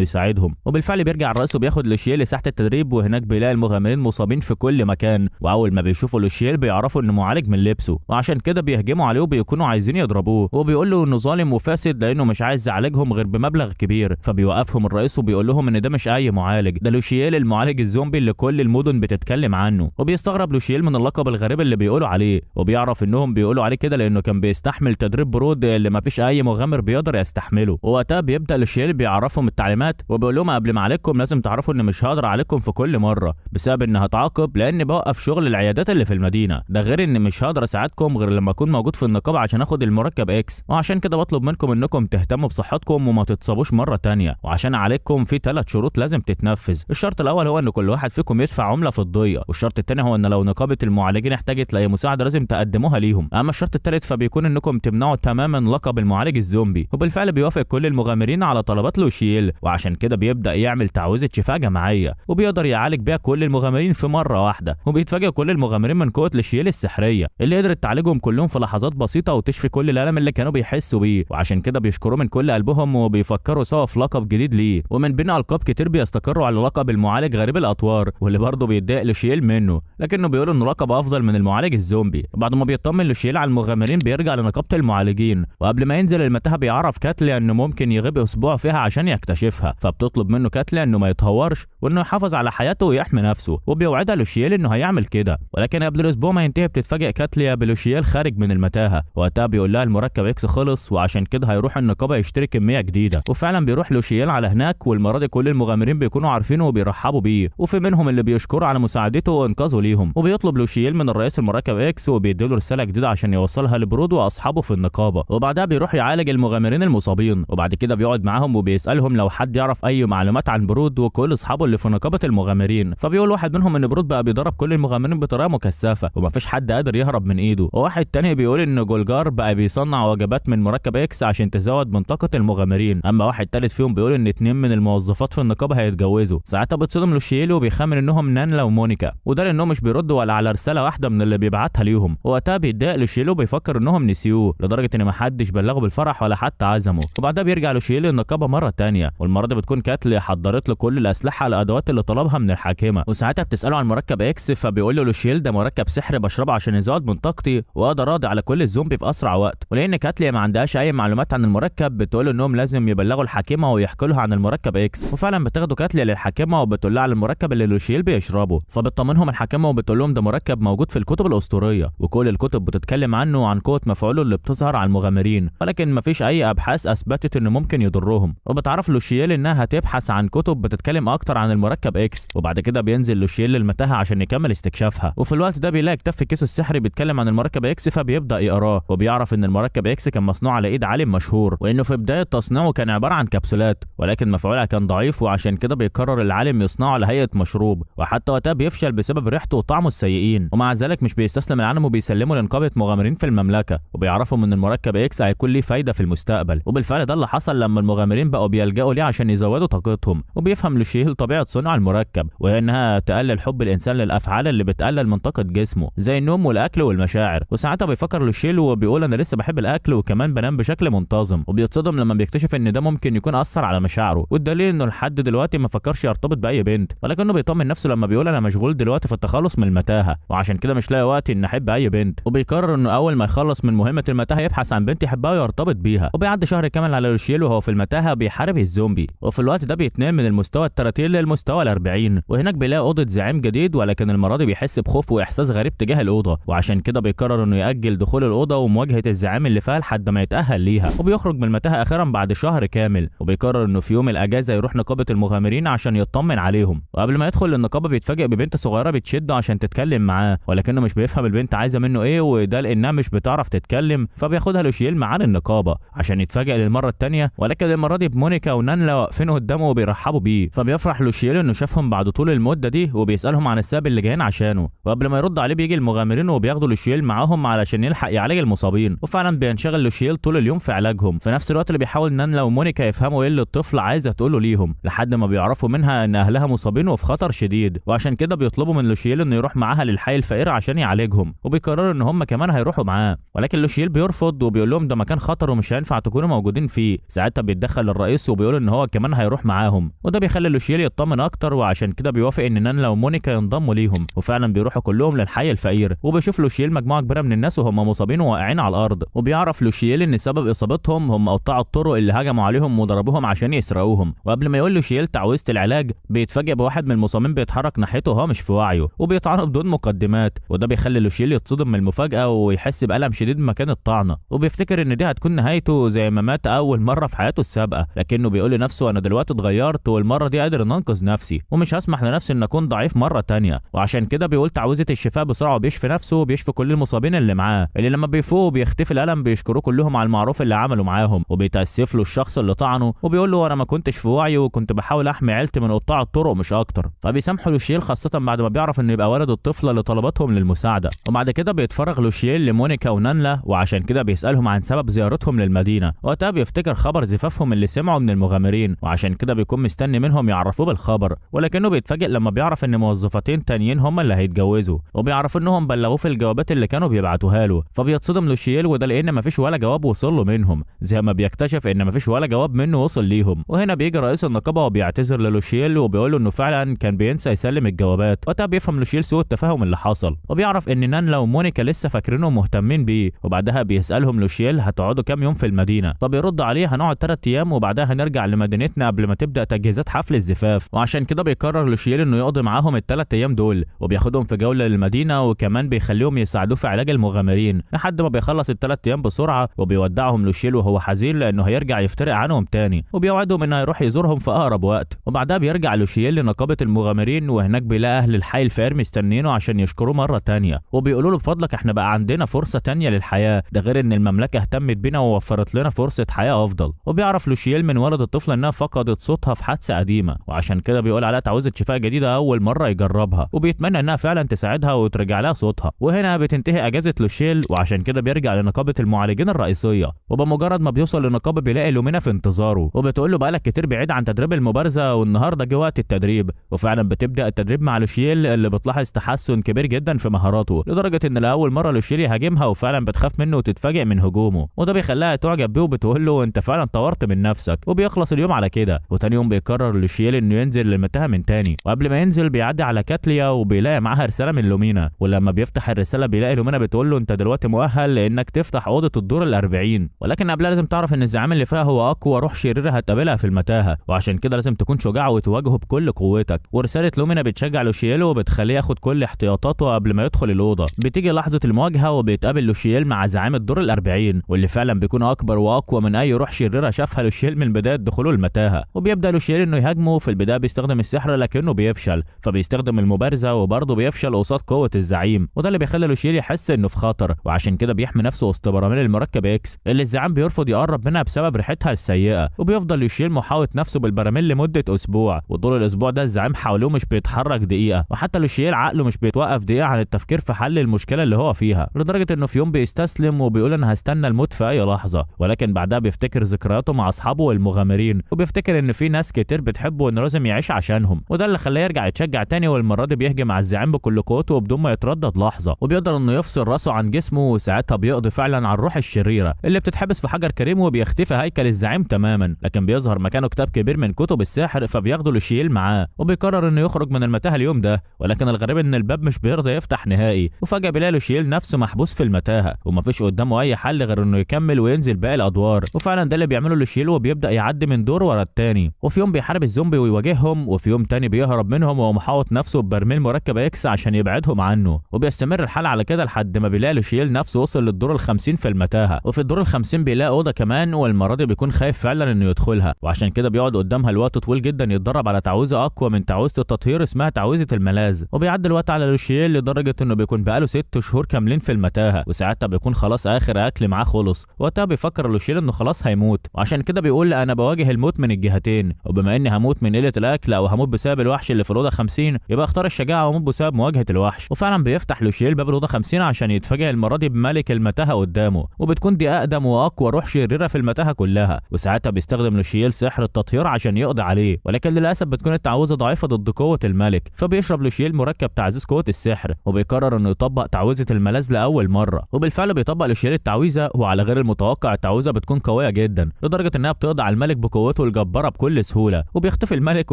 يساعدهم. وبالفعل بيرجع الرئيس وبياخد لوشييل لساحه التدريب، وهناك بيلاقي المغامرين مصابين في كل مكان، واول ما بيشوفوا لوشييل بيعرفوا انه معالج من لبسه، وعشان كده بيهجموا عليه وبيكونوا عايزين يضربوه، وبيقول له انه ظالم وفاسد لانه مش عايز يعالجهم غير بمبلغ كبير. فبيوقفهم الرئيس وبيقول لهم ان ده مش اي معالج، ده لوشييل المعالج الزومبي اللي كل المدن بتتكلم عنه. وبيستغرب لوشييل من اللقب الغريب اللي بيقولوا عليه، وبيعرف انهم بيقولوا عليه كده لانه كان بيستحمل تدريب برود اللي مفيش اي مغامر بيقدر يستحمله. ووقتها بيبدا لوشييل بيعرفهم التعليمات، وبيقول لهم قبل ما اعالجكم لازم تعرفوا ان مش هقدر اعالجكم في كل مرة بسبب ان هتعاقب لاني بوقف شغل العيادات اللي في المدينة، ده غير ان مش هقدر اساعدكم غير لما اكون موجود في النقابة عشان اخد المركب X، وعشان كده بطلب منكم انكم تهتموا بصحتكم وما تتصابوش مرة تانية. وعشان اعالجكم في 3 شروط لازم تتنفذ. الشرط الاول هو ان كل واحد فيكم يدفع عمله فضية، والشرط الثاني هو ان لو نقابة المعالجين احتاجت لاي مساعدة لازم تقدموها ليهم. اما الشرط الثالث فبيكون انكم تمنعوا تماما لقب المعالج الزومبي. وبالفعل بيوافق كل المغامرين على طلبات لوشييل، وعشان كده بيبدا يعمل تعويذه شفاء جماعية، وبيقدر يعالج بيها كل المغامرين في مرة واحدة. وبيتفاجئ كل المغامرين من قوة لوشييل السحريه اللي قدرت تعالجهم كلهم في لحظات بسيطة وتشفي كل الالم اللي كانوا بيحسوا بيه، وعشان كده بيشكروه من كل قلبهم وبيفكروا سوا في لقب جديد ليه. ومن بين القاب كتير بيستقروا على لقب المعالج غريب الاطوار، واللي برضه بيتضايق لوشييل منه، لكنه بيقول انه لقب افضل من المعالج الزومبي. بعد ما بيطمن لوشييل على المغامرين بيرجع لنقابه المعالجين، وقبل ما ينزل المتاهة بيعرف كاتليا انه ممكن يغيب اسبوع فيها عشان يكتشفها. فبتطلب منه كاتليا انه ما يتهورش وانه يحافظ على حياته ويحمي نفسه، وبيوعدها لوشييل انه هيعمل كده. ولكن قبل الاسبوع ما ينتهي بتتفاجئ كاتليا بلوشييل خارج من المتاهة، وقتها بيقول لها المركب X خلص وعشان كده هيروح النقابة يشتري كمية جديدة. وفعلا بيروح لوشييل على هناك، والمرة دي كل المغامرين بيكونوا عارفينه وبيرحبوا بيه، وفي منهم اللي بيشكره على مساعدته وانقاذه ليهم. وبيطلب لوشييل من الرئيس المركب X وبيديله رسالة جديدة عشان يوصلها لبرود واصحابه في النقابة. وبعدها بيروح يعالج المغامرين المصابين، وبعد كده بيقعد معاهم وبيسالهم لو حد يعرف اي معلومات عن برود وكل اصحابه اللي في نقابة المغامرين. فبيقول واحد منهم ان برود بقى بيضرب كل المغامرين بطريقة مكثفة ومفيش حد قادر يهرب من ايده. وواحد تاني بيقول ان جولجار بقى بيصنع وجبات من مركب X عشان تزود منطقة المغامرين. اما واحد تالت فيهم بيقول ان 2 من الموظفات في النقابة هيتجوزوا. ساعتها بتصدم لوشييل وبيخمن انهم نانلا ومونيكا، وده لانه مش بيرد ولا على رسالة واحدة من اللي بيبعتها ليهم. وقتها بيتضايق لوشييل وبيفكر انهم نسيوه لدرجة ان محدش بلغه بالفرح ولا حتى عزمه. وبعدها بيرجع لوشييل للنقابه مرة تانية، والمرة دي بتكون كاتلي حضرت له كل الاسلحة الادوات اللي طلبها من الحاكمة. وساعتها بتساله عن مركب X، فبيقول له لوشييل ده مركب سحر بشربه عشان يزود من طاقتي واقدر اقضي على كل الزومبي في اسرع وقت. ولان كاتلي ما عندهاش اي معلومات عن المركب بتقول له انهم لازم يبلغوا الحاكمة ويحكوا لها عن المركب X. وفعلا بتاخده كاتلي للحاكمه وبتقول لها على المركب اللي لوشييل بيشربه. فبتطمنهم الحاكمة وبتقول لهم ده مركب موجود في الكتب الاسطورية، وكل الكتب بتتكلم عنه وعن قوة مفعوله اللي بتظهر على المغامرين، ولكن مفيش اي ابحاث اثبتت انه ممكن يضرهم. وبتعرف لوشييل انها هتبحث عن كتب بتتكلم اكتر عن المركب X. وبعد كده بينزل لوشييل للمتاهه عشان يكمل استكشافها. وفي الوقت ده بيلاقي كتاب في كيسه السحري بيتكلم عن المركب X، فبيبدا يقراه وبيعرف ان المركب X كان مصنوع على ايد عالم مشهور، وانه في بداية تصنيعه كان عبارة عن كبسولات، ولكن مفعولها كان ضعيف، وعشان كده بيقرر العالم يصنعه على هيئة مشروب. وحتى وقتها بيفشل بسبب ريحته وطعمه السيئين. ومع ذلك مش بيستسلم العالم وبيسلمه لنقابه مغامرين في المملكة، وبيعرفوا ان المركب X هيكون ليه فايده في المستقبل. وبالفعل ده اللي حصل لما المغامرين بقوا بيلجأوا ليه عشان يزودوا يزودوا طاقتهم. وبيفهم لوشيل طبيعة صنع المركب، وهي انها تقلل حب الانسان للافعال اللي بتقلل من طاقة جسمه زي النوم والاكل والمشاعر. وساعتها بيفكر لوشيل وبيقول انا لسه بحب الاكل وكمان بنام بشكل منتظم، وبيتصدم لما بيكتشف ان ده ممكن يكون اثر على مشاعره، والدليل انه لحد دلوقتي ما فكرش يرتبط باي بنت، ولكنه بيطمن نفسه لما بيقول انا مشغول دلوقتي في التخلص من المتاهة وعشان كده مش لاقي وقت ان احب اي بنت. وبيقرر انه اول ما يخلص من مهمة المتاهة يبحث عن بنت يحبها ويرتبط بيها. وبيعدي شهر كامل على لوشيل وهو في المتاهة بيحارب الزومبي، وفي الوقت ده بيتنقل من المستوى ال30 للمستوى ال40، وهناك بيلاقي اوضة زعيم جديد، ولكن المرة دي بيحس بخوف واحساس غريب تجاه الاوضة، وعشان كده بيقرر انه ياجل دخول الاوضة ومواجهة الزعيم اللي فيها لحد ما يتاهل ليها. وبيخرج من المتاهة اخيرا بعد شهر كامل، وبيقرر انه في يوم الاجازة يروح نقابة المغامرين عشان يطمن عليهم. وقبل ما يدخل للنقابه بيتفاجئ ببنت صغيرة بتشده عشان تتكلم معاه، ولكنه مش بيفهم البنت عايزه منه ايه، وده لانها مش بتعرف تتكلم، فبياخدها لوشيل معاه للنقابه عشان يتفاجئ للمرة الثانية، ولكن المرة دي بمونيكا ونانلا واقفين قدامه وبيرحبوا بيه. فبيفرح لوشيل انه شافهم بعد طول المدة دي، وبيسالهم عن السبب اللي جايين عشانه. وقبل ما يرد عليه بيجي المغامرين وبياخدوا لوشيل معاهم علشان يلحق يعالج المصابين، وفعلا بينشغل لوشيل طول اليوم في علاجهم. في نفس الوقت اللي بيحاول نانلا ومونيكا يفهموا ايه اللي الطفل عايزه تقوله ليهم، لحد ما بيعرفوا منها ان اهلها مصابين وفي خطر شديد، وعشان كده بيطلبوا من لوشيل انه يروح معاها للحي الفقير عشان يعالجهم، وبيقرروا ان هم كمان هيروحوا معاه، ولكن لوشيل بيرفض وبيقول لهم ده مكان خطر ومش هينفع تكونوا موجودين فيه. ساعتها بيتدخل الرئيس وبيقول ان هو كمان هيروح معاهم، وده بيخلي لوشيل يطمن اكتر، وعشان كده بيوافق ان نانلا ومونيكا ينضموا ليهم. وفعلا بيروحوا كلهم للحي الفقير، وبيشوف لوشيل مجموعة كبيرة من الناس وهم مصابين وواقعين على الارض، وبيعرف لوشيل ان سبب اصابتهم هم قطاع الطرق اللي هجموا عليهم وضربوهم عشان يسرقوهم. وقبل ما يقول لوشيل تعويذه العلاج بيتفاجئ بواحد من المصابين بيتحرك ناحيته وهو مش في وعيه، وبيطعنه بدون مقدمات، وده بيخلي لوشيل يتصدم من المفاجاة ويحس بالم شديد مكان الطعنه، وبيفتكر ان دي هتكون نهايته زي ما مات اول مرة في حياته السابقة، لكنه بيقول لنفسه انا دلوقتي اتغيرت والمرة دي قادر ان انقذ نفسي ومش هسمح لنفسي ان اكون ضعيف مرة تانية. وعشان كده بيقول تعويذه الشفاء بسرعة وبيشفي نفسه وبيشفي كل المصابين اللي معاه، اللي لما بيفوقوا بيختفي الالم بيشكروه كلهم على المعروف اللي عمله معاهم، وبيتاسف له الشخص اللي طعنه وبيقول له انا ما كنتش في وعي وكنت بحاول احمي عيلتي من قطاع الطرق مش اكتر. فبيسامحوا لوشيل خاصة بعد ما بيعرف انه يبقى والد الطفلة اللي طلبتهم للمساعدة. وبعد كده بيتفرغ لوشيل لمونيكا ونانلا، وعشان كده بيسالهم عن سبب زيارتهم للمدينة. وقتها بيفتكر خبر زفافهم اللي سمعه من المغامرين، وعشان كده بيكون مستني منهم يعرفوه بالخبر، ولكنه بيتفاجئ لما بيعرف ان موظفتين تانيين هم اللي هيتجوزوا، وبيعرف انهم بلغوه في الجوابات اللي كانوا بيبعتوها له. فبيتصدم لوشيل، وده لان مفيش ولا جواب وصل له منهم، زي ما بيكتشف ان مفيش ولا جواب منه وصل ليهم. وهنا بيجي رئيس النقابة وبيعتذر للوشيل وبيقول له انه فعلا كان بينسى يسلم الجوابات. وقتها بيفهم لوشيل سوء التفاهم اللي حصل، وبيعرف ان نانلا ومونيكا لسه فاكرينه مهتمين بيه. وبعدها بيسالهم لوشيل هتقعدوا كام يوم في المدينة، فبيرد عليه هنقعد 3 ايام وبعدها هنرجع لمدينتنا قبل ما تبدا تجهيزات حفل الزفاف. وعشان كده بيقرر لوشيل انه يقضي معاهم ال3 ايام دول، وبياخدهم في جولة للمدينة، وكمان بيخليهم يساعدوه في علاج المغامرين لحد ما بيخلص ال3 ايام بسرعة. وبيودعهم لوشيل وهو حزين لانه هيرجع يفترق عنهم تاني، وبيوعدهم انه هيروح يزورهم في اقرب وقت. وبعدها بيرجع لوشيل لنقابه المغامرين، وهناك بيلاقي اهل الحي الفقير مستنينه عشان يشكروه مرة تانية، وبيقولوا له بفضلك احنا بقى عندنا فرصة تانية للحياة، ده غير ان المملكة اهتمت بينا ووفرت لنا فرصة حياة افضل. وبيعرف لوشيل من ولد الطفلة انها فقدت صوتها في حادثه قديمة، وعشان كده بيقول عليها تعويذه شفاء جديدة اول مرة يجربها، وبيتمنى انها فعلا تساعدها وترجع لها صوتها. وهنا بتنتهي اجازه لوشيل، وعشان كده بيرجع لنقابه المعالجين الرئيسية. وبمجرد ما بيوصل للنقابه بيلاقي لومينا في انتظاره، وبتقول له بقالك كتير بعيد عن تدريب المبارزة والنهارده جه وقت التدريب. وفعلا بتبدا التدريب مع لوشيل اللي بتلاحظ تحسن كبير جدا في مهاراته، لدرجة ان لاول مرة لوشيل يهاجمها وفعلا بتخاف منه وتتفاجئ من هجومه، وده بيخليها تعجب بيه وبتقول له انت فعلا طورت من نفسك. وبيخلص اليوم على كده. وتاني يوم بيقرر لوشيل انه ينزل للمتاهه من تاني، وقبل ما ينزل بيعدي على كاتليا وبيلاقي معاها رسالة من لومينا، ولما بيفتح الرسالة بيلاقي لومينا بتقول له انت دلوقتي مؤهل لانك تفتح اوضة الدور ال40، ولكن قبلها لازم تعرف ان الزعيم اللي فيها هو اقوى روح شريرة هتقابلها في المتاهة، وعشان كده لازم تكون شجاع وتواجهه بكل قوتك. ورسالة لومينا بتشجع لوشيل وبتخليه ياخد كل احتياطاته قبل ما يدخل الاوضة. بتيجي لحظة المواجهة وبيتقابل لوشيل مع زعيم الدور ال40، واللي فعلا بيكون اكبر واقوى من اي روح شريرة شافها لوشيل من بداية دخوله المتاهة. وبيبدا لوشيل انه يهاجمه. في البداية بيستخدم السحر لكنه بيفشل، فبيستخدم المبارزة وبرضه بيفشل قصاد قوة الزعيم، وده اللي بيخلي لوشيل يحس انه في خطر، وعشان كده بيحمي نفسه وسط براميل المركب اكس اللي الزعيم بيرفض يقرب منها بسبب ريحتها السيئة. وبيفضل لوشيل محاوط نفسه بالبراميل لمدة اسبوع، وطول الاسبوع ده الزعيم حواليه مش بيتحرك دقيقة، وحتى لوشيل عقله مش بيتوقف دقيقة عن التفكير في حل المشكلة اللي هو فيها، لدرجة انه في يوم بيستسلم وبيقول انا هستنى الموت في اي لحظة. ولكن بعدها بيفتكر ذكرياته مع اصحابه والمغامرين، وبيفتكر وبيفتكر ان في ناس كتير بتحبه وانه لازم يعيش عشانهم، وده اللي خلاه يرجع يتشجع تاني، والمرة دي بيهجم على الزعيم بكل قوته وبدون ما يتردد لحظة، وبيقدر انه يفصل راسه عن جسمه، وساعتها بيقضي فعلا على الروح الشريرة اللي بتتحبس في حجر كريم، وبيختفي هيكل الزعيم تماما، لكن بيظهر مكانه كتاب كبير من كتب السحر، فبياخده لوشييل معاه، وبيقرر انه يخرج من المتاهة اليوم ده، ولكن الغريب ان الباب مش بيرضى يفتح نهائي، وفجاة بيلاقي لوشييل نفسه محبوس في المتاهة، ومفيش قدامه اي حل غير انه يكمل وينزل باقي الادوار، وفعلا ده اللي بيعمله لوشييل، وبيبدا يعدي من دور ورا التاني، وفي يوم بيحارب الزومبي ويواجههم، وفي يوم تاني بيهرب منهم وهو محاوط نفسه ببرميل مركب X عشان يبعدهم عنه، وبيستمر الحال على كده لحد ما بيلاقي لوشييل نفسه وصل للدور ال50 في المتاهة، وفي الدور ال50 بيلاقي اوضة كمان، والمرة دي بيكون خايف فعلا انه يدخلها، وعشان كده بيقعد قدامها الوقت طويل جدا يتدرب على تعويذه اقوى من تعويذه التطهير اسمها تعويذه الملاذ، وبيعدي الوقت على لوشييل لدرجة انه بيكون بقاله 6 شهور كاملين في المتاهة، وساعتها بيكون خلاص اخر اكل معاه خلص. وقتها بيفكر لوشييل انه خلاص هيموت، وعشان كده بيقول انا بواجه الموت من الجهتين، وبما اني هموت من قلة الاكل او هموت بسبب الوحش اللي في الاوضة 50، يبقى اختار الشجاعة واموت بسبب مواجهة الوحش. وفعلا بيفتح لوشييل باب الاوضة 50 عشان يتفاجئ المرة دي بملك المتاهة قدامه، وبتكون دي اقدم واقوى روح شريرة في المتاهة كلها، وساعتها بيستخدم لوشييل سحر التطهير عشان يقضي عليه، ولكن للاسف بتكون التعويذه ضعيفة ضد قوة الملك، فبيشرب لوشييل مركب تعزيز قوة السحر، وبيقرر انه يطبق تعويذه الملاذ لاول مرة، وبالفعل بيطبق لوشييل التعويذه، وعلى غير المتوقع التعويذه بتكون قوية جدا لدرجة انها بتقضي على الملك بقوته الجبارة بكل سهولة، وبيختفي الملك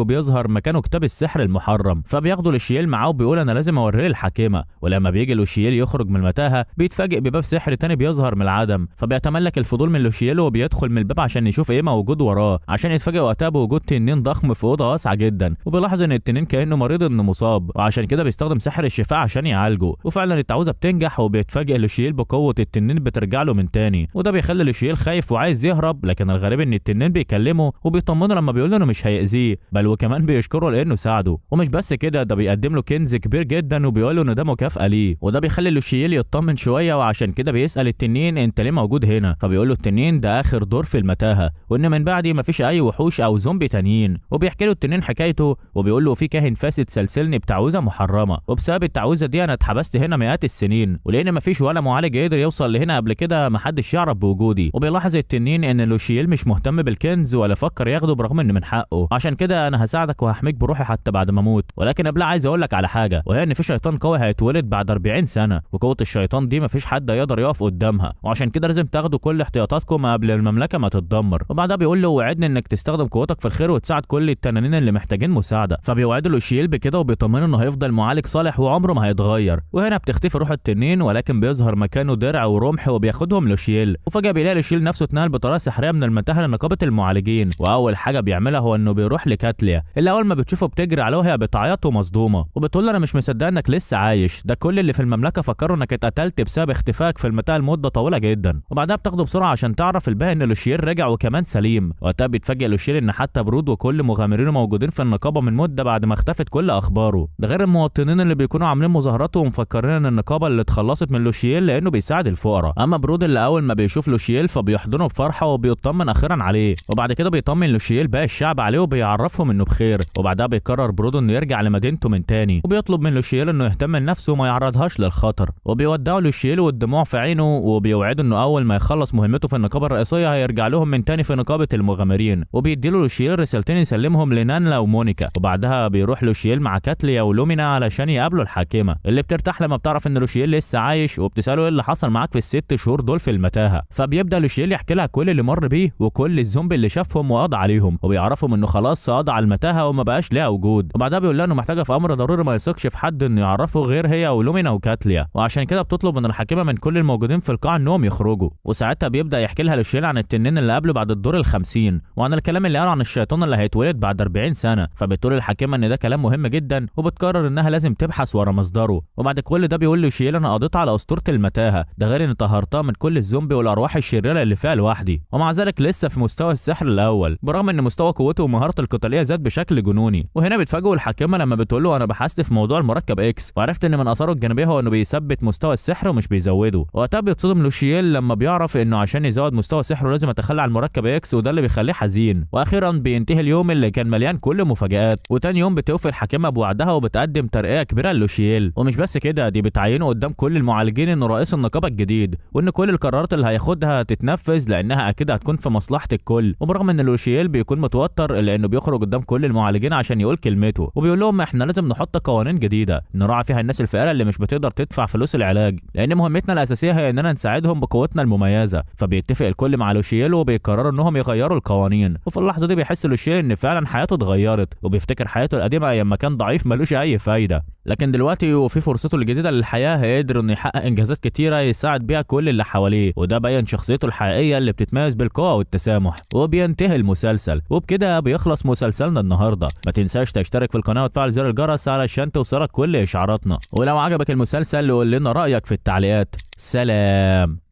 وبيظهر مكانه كتاب السحر المحرم، فبياخده لوشييل معاه وبيقول انا لازم اوريه للحاكمه، ولما بيجي لوشييل يخرج من المتاهة بيتفاجئ بباب سحر تاني بيظهر من العدم، فبيتملك الفضول من لوشييل وبيدخل من الباب عشان يشوف ايه موجود وراه، عشان يتفاجئ وقتها بوجود تنين ضخم في اوضة واسعة جدا، وبيلاحظ ان التنين كانه مريض انه مصاب، وعشان كده بيستخدم سحر الشفاء عشان يعالجه، وفعلا التعويذه بتنجح، وبيتفاجئ لوشييل بقوة التنين بترجع له من تاني، وده بيخلي لوشييل خايف وعايز يهرب، لكن الغريب ان التنين بيكلمه وبيطمنه لما بيقول انه مش هيأذيه، بل وكمان بيشكره لانه ساعده، ومش بس كده ده بيقدم له كنز كبير جدا وبيقول له ان ده مكافأة ليه، وده بيخلي لوشييل يطمن شوية، وعشان كده بيسأل التنين انت ليه موجود هنا، فبيقول له التنين ده اخر دور في المتاهة، وان من بعدي مفيش اي وحوش او زومبي تانيين، وبيحكي له التنين حكايته وبيقول له في كاهن فاسد سلسلني بتعويذه محرمة، وبسبب التعويذه دي انا اتحبست هنا مئات السنين، ولان مفيش ولا معالج قدر يوصل لهنا قبل كده محدش يعرف بوجودي. وبيلاحظ التنين ان لوشييل مش مهتم بالكنز ولا فكر ياخده برغم ان من حقه، عشان كده انا هساعدك وهحميك بروحي حتى بعد ما اموت، ولكن قبلها عايز اقول لك على حاجة، وهي ان في شيطان قوي هيتولد بعد 40 سنة، وقوه الشيطان دي مفيش حد يقدر يقف قدامها، وعشان كده لازم تاخدوا كل احتياطاتكم قبل المملكة ما تتدمر. وبعدها بيقول له وعدني انك تستخدم قوتك في الخير وتساعد كل التنانين اللي محتاجين مساعدة، فبيوعده لوشييل بكده وبيطمنه انه هيفضل معالج صالح وعمره ما هيتغير. وهنا بتختفي روح التنين، ولكن بيظهر مكانه درع ورمح وبياخدهم لوشييل، وفجاة بيلاقي لوشييل نفسه اتنقل بطريقة سحريه من المتاهة لنقابه المعالجين، واول حاجة بيعملها هو انه بيروح لكاتليا اللي اول ما بتشوفه بتجري عليه وهي بتعيط ومصدومه، وبتقول له انا مش مصدقه انك لسه عايش، ده كل اللي في المملكة فكروا انك اتقتلت بسبب اختفائك في المتاهة لمدة طويلة جدا. وبعدها بتاخده بسرعة عشان تعرف الباقي ان لوشييل رجع وكمان سليم. وقتها بيتفاجئ لوشييل ان حتى برود وكل مغامرينه موجودين في النقابة من مده بعد ما اختفت كل اخباره، ده غير المواطنين اللي بيكونوا عاملين مظاهرات ومفكرين ان النقابة اللي اتخلصت من لوشييل لانه بيساعد الفقراء. اما برود اللي اول ما بيشوف لوشييل فبيحضنه بفرحة وبيطمن اخيرا عليه، وبعد كده بيطمن لوشييل باقي الشعب عليه وبيعرفهم انه بخير. وبعدها بيقرر برود انه يرجع لمدينته من تاني، وبيطلب من لوشييل انه يهتم لنفسه وما يعرضهاش للخطر، وبيودعه لوشييل والدموع في عينه، وبيوعده انه اول ما يخلص مهمته في النقابة الرئيسية هيرجع لهم من تاني في نقابة المغامرين. وبيديله لوشييل رسالتين يسلمهم لنانلا ومونيكا، وبعدها بيروح لوشييل مع كاتليا ولومينا علشان يقابلوا الحاكمة اللي بترتاح لما بتعرف ان لوشييل لسه عايش، وبتساله ايه اللي حصل معاك في ال6 شهور دول في المتاهة. فبيبدا لوشييل يحكي لها كل اللي مر بيه وكل الزومبي اللي شافهم وقضى عليهم، وبيعرفهم انه خلاص قضى على المتاهة وما بقاش ليها وجود. وبعدها بيقول لها انه محتاجه في امر ضروري ما يثقش في حد انه يعرفه غير هي ولومينا وكاتليا، وعشان كده بتطلب من الحاكمة من كل الموجودين في القاعة انهم يخرجوا. وساعتها بيبدا يحكي لها لوشييل عن التنين اللي قابله بعد الدور ال50، وعن الكلام اللي قاله عن الشيطان اللي هيتولد بعد 40 سنة. فبتقول الحاكمة ان ده كلام مهم جدا، وبتقرر انها لازم تبحث ورا مصدره. وبعد كل ده بيقول لوشييل انا قضيت على اسطورة المتاهة، ده غير اني طهرتها من كل الزومبي والارواح الشريرة اللي فيها لوحدي، ومع ذلك لسه في مستوى السحر الاول، برغم ان مستوى قوته ومهارته القتالية زاد بشكل جنوني. وهنا بيتفاجئوا الحاكمة لما بتقول له انا بحثت في موضوع المركب X وعرفت ان من اثاره الجانبية هو انه بيثبت مستوى السحر ومش بيزوده. وقتها بيتصدم لوشييل لما بيعرف انه عشان يزود مستوى سحره لازم يتخلى عن المركب X، وده اللي بيخليه حزين. واخيرا بينتهي اليوم اللي كان مليان كل مفاجآت، وتاني يوم بتوفي الحاكمة بوعدها وبتقدم ترقيه كبيرة لوشييل، ومش بس كده دي بتعينه قدام كل المعالجين انه رئيس النقابة الجديد، وان كل القرارات اللي هياخدها تتنفذ لانها اكيد هتكون في مصلحة الكل. وبرغم ان لوشييل لوشييل بيكون متوتر لانه بيخرج قدام كل المعالجين عشان يقول كلمته، وبيقول لهم احنا لازم نحط قوانين جديدة نراعي فيها الناس الفقيرة اللي مش بتقدر تدفع فلوس العلاج، لان مهمتنا الاساسية هي اننا نساعدهم بقوتنا المميزة. فبيتفق الكل مع لوشييل وبيقرروا انهم يغيروا القوانين. وفي اللحظة دي بيحس لوشييل ان فعلا حياته اتغيرت، وبيفتكر حياته القديمة ايام ما كان ضعيف ملوش اي فايده، لكن دلوقتي وفي فرصته الجديدة للحياة هيقدر انه يحقق انجازات كتيرة يساعد بيها كل اللي حواليه، وده بين شخصيته الحقيقية اللي بتتميز بالقوة والتسامح. وبينتهي المسلسل، وبكده بيخلص مسلسلنا النهارده. ما تنساش تشترك في القناة وتفعل زر الجرس علشان توصلك كل اشعاراتنا، ولو عجبك المسلسل قول لنا رايك في التعليقات. سلام.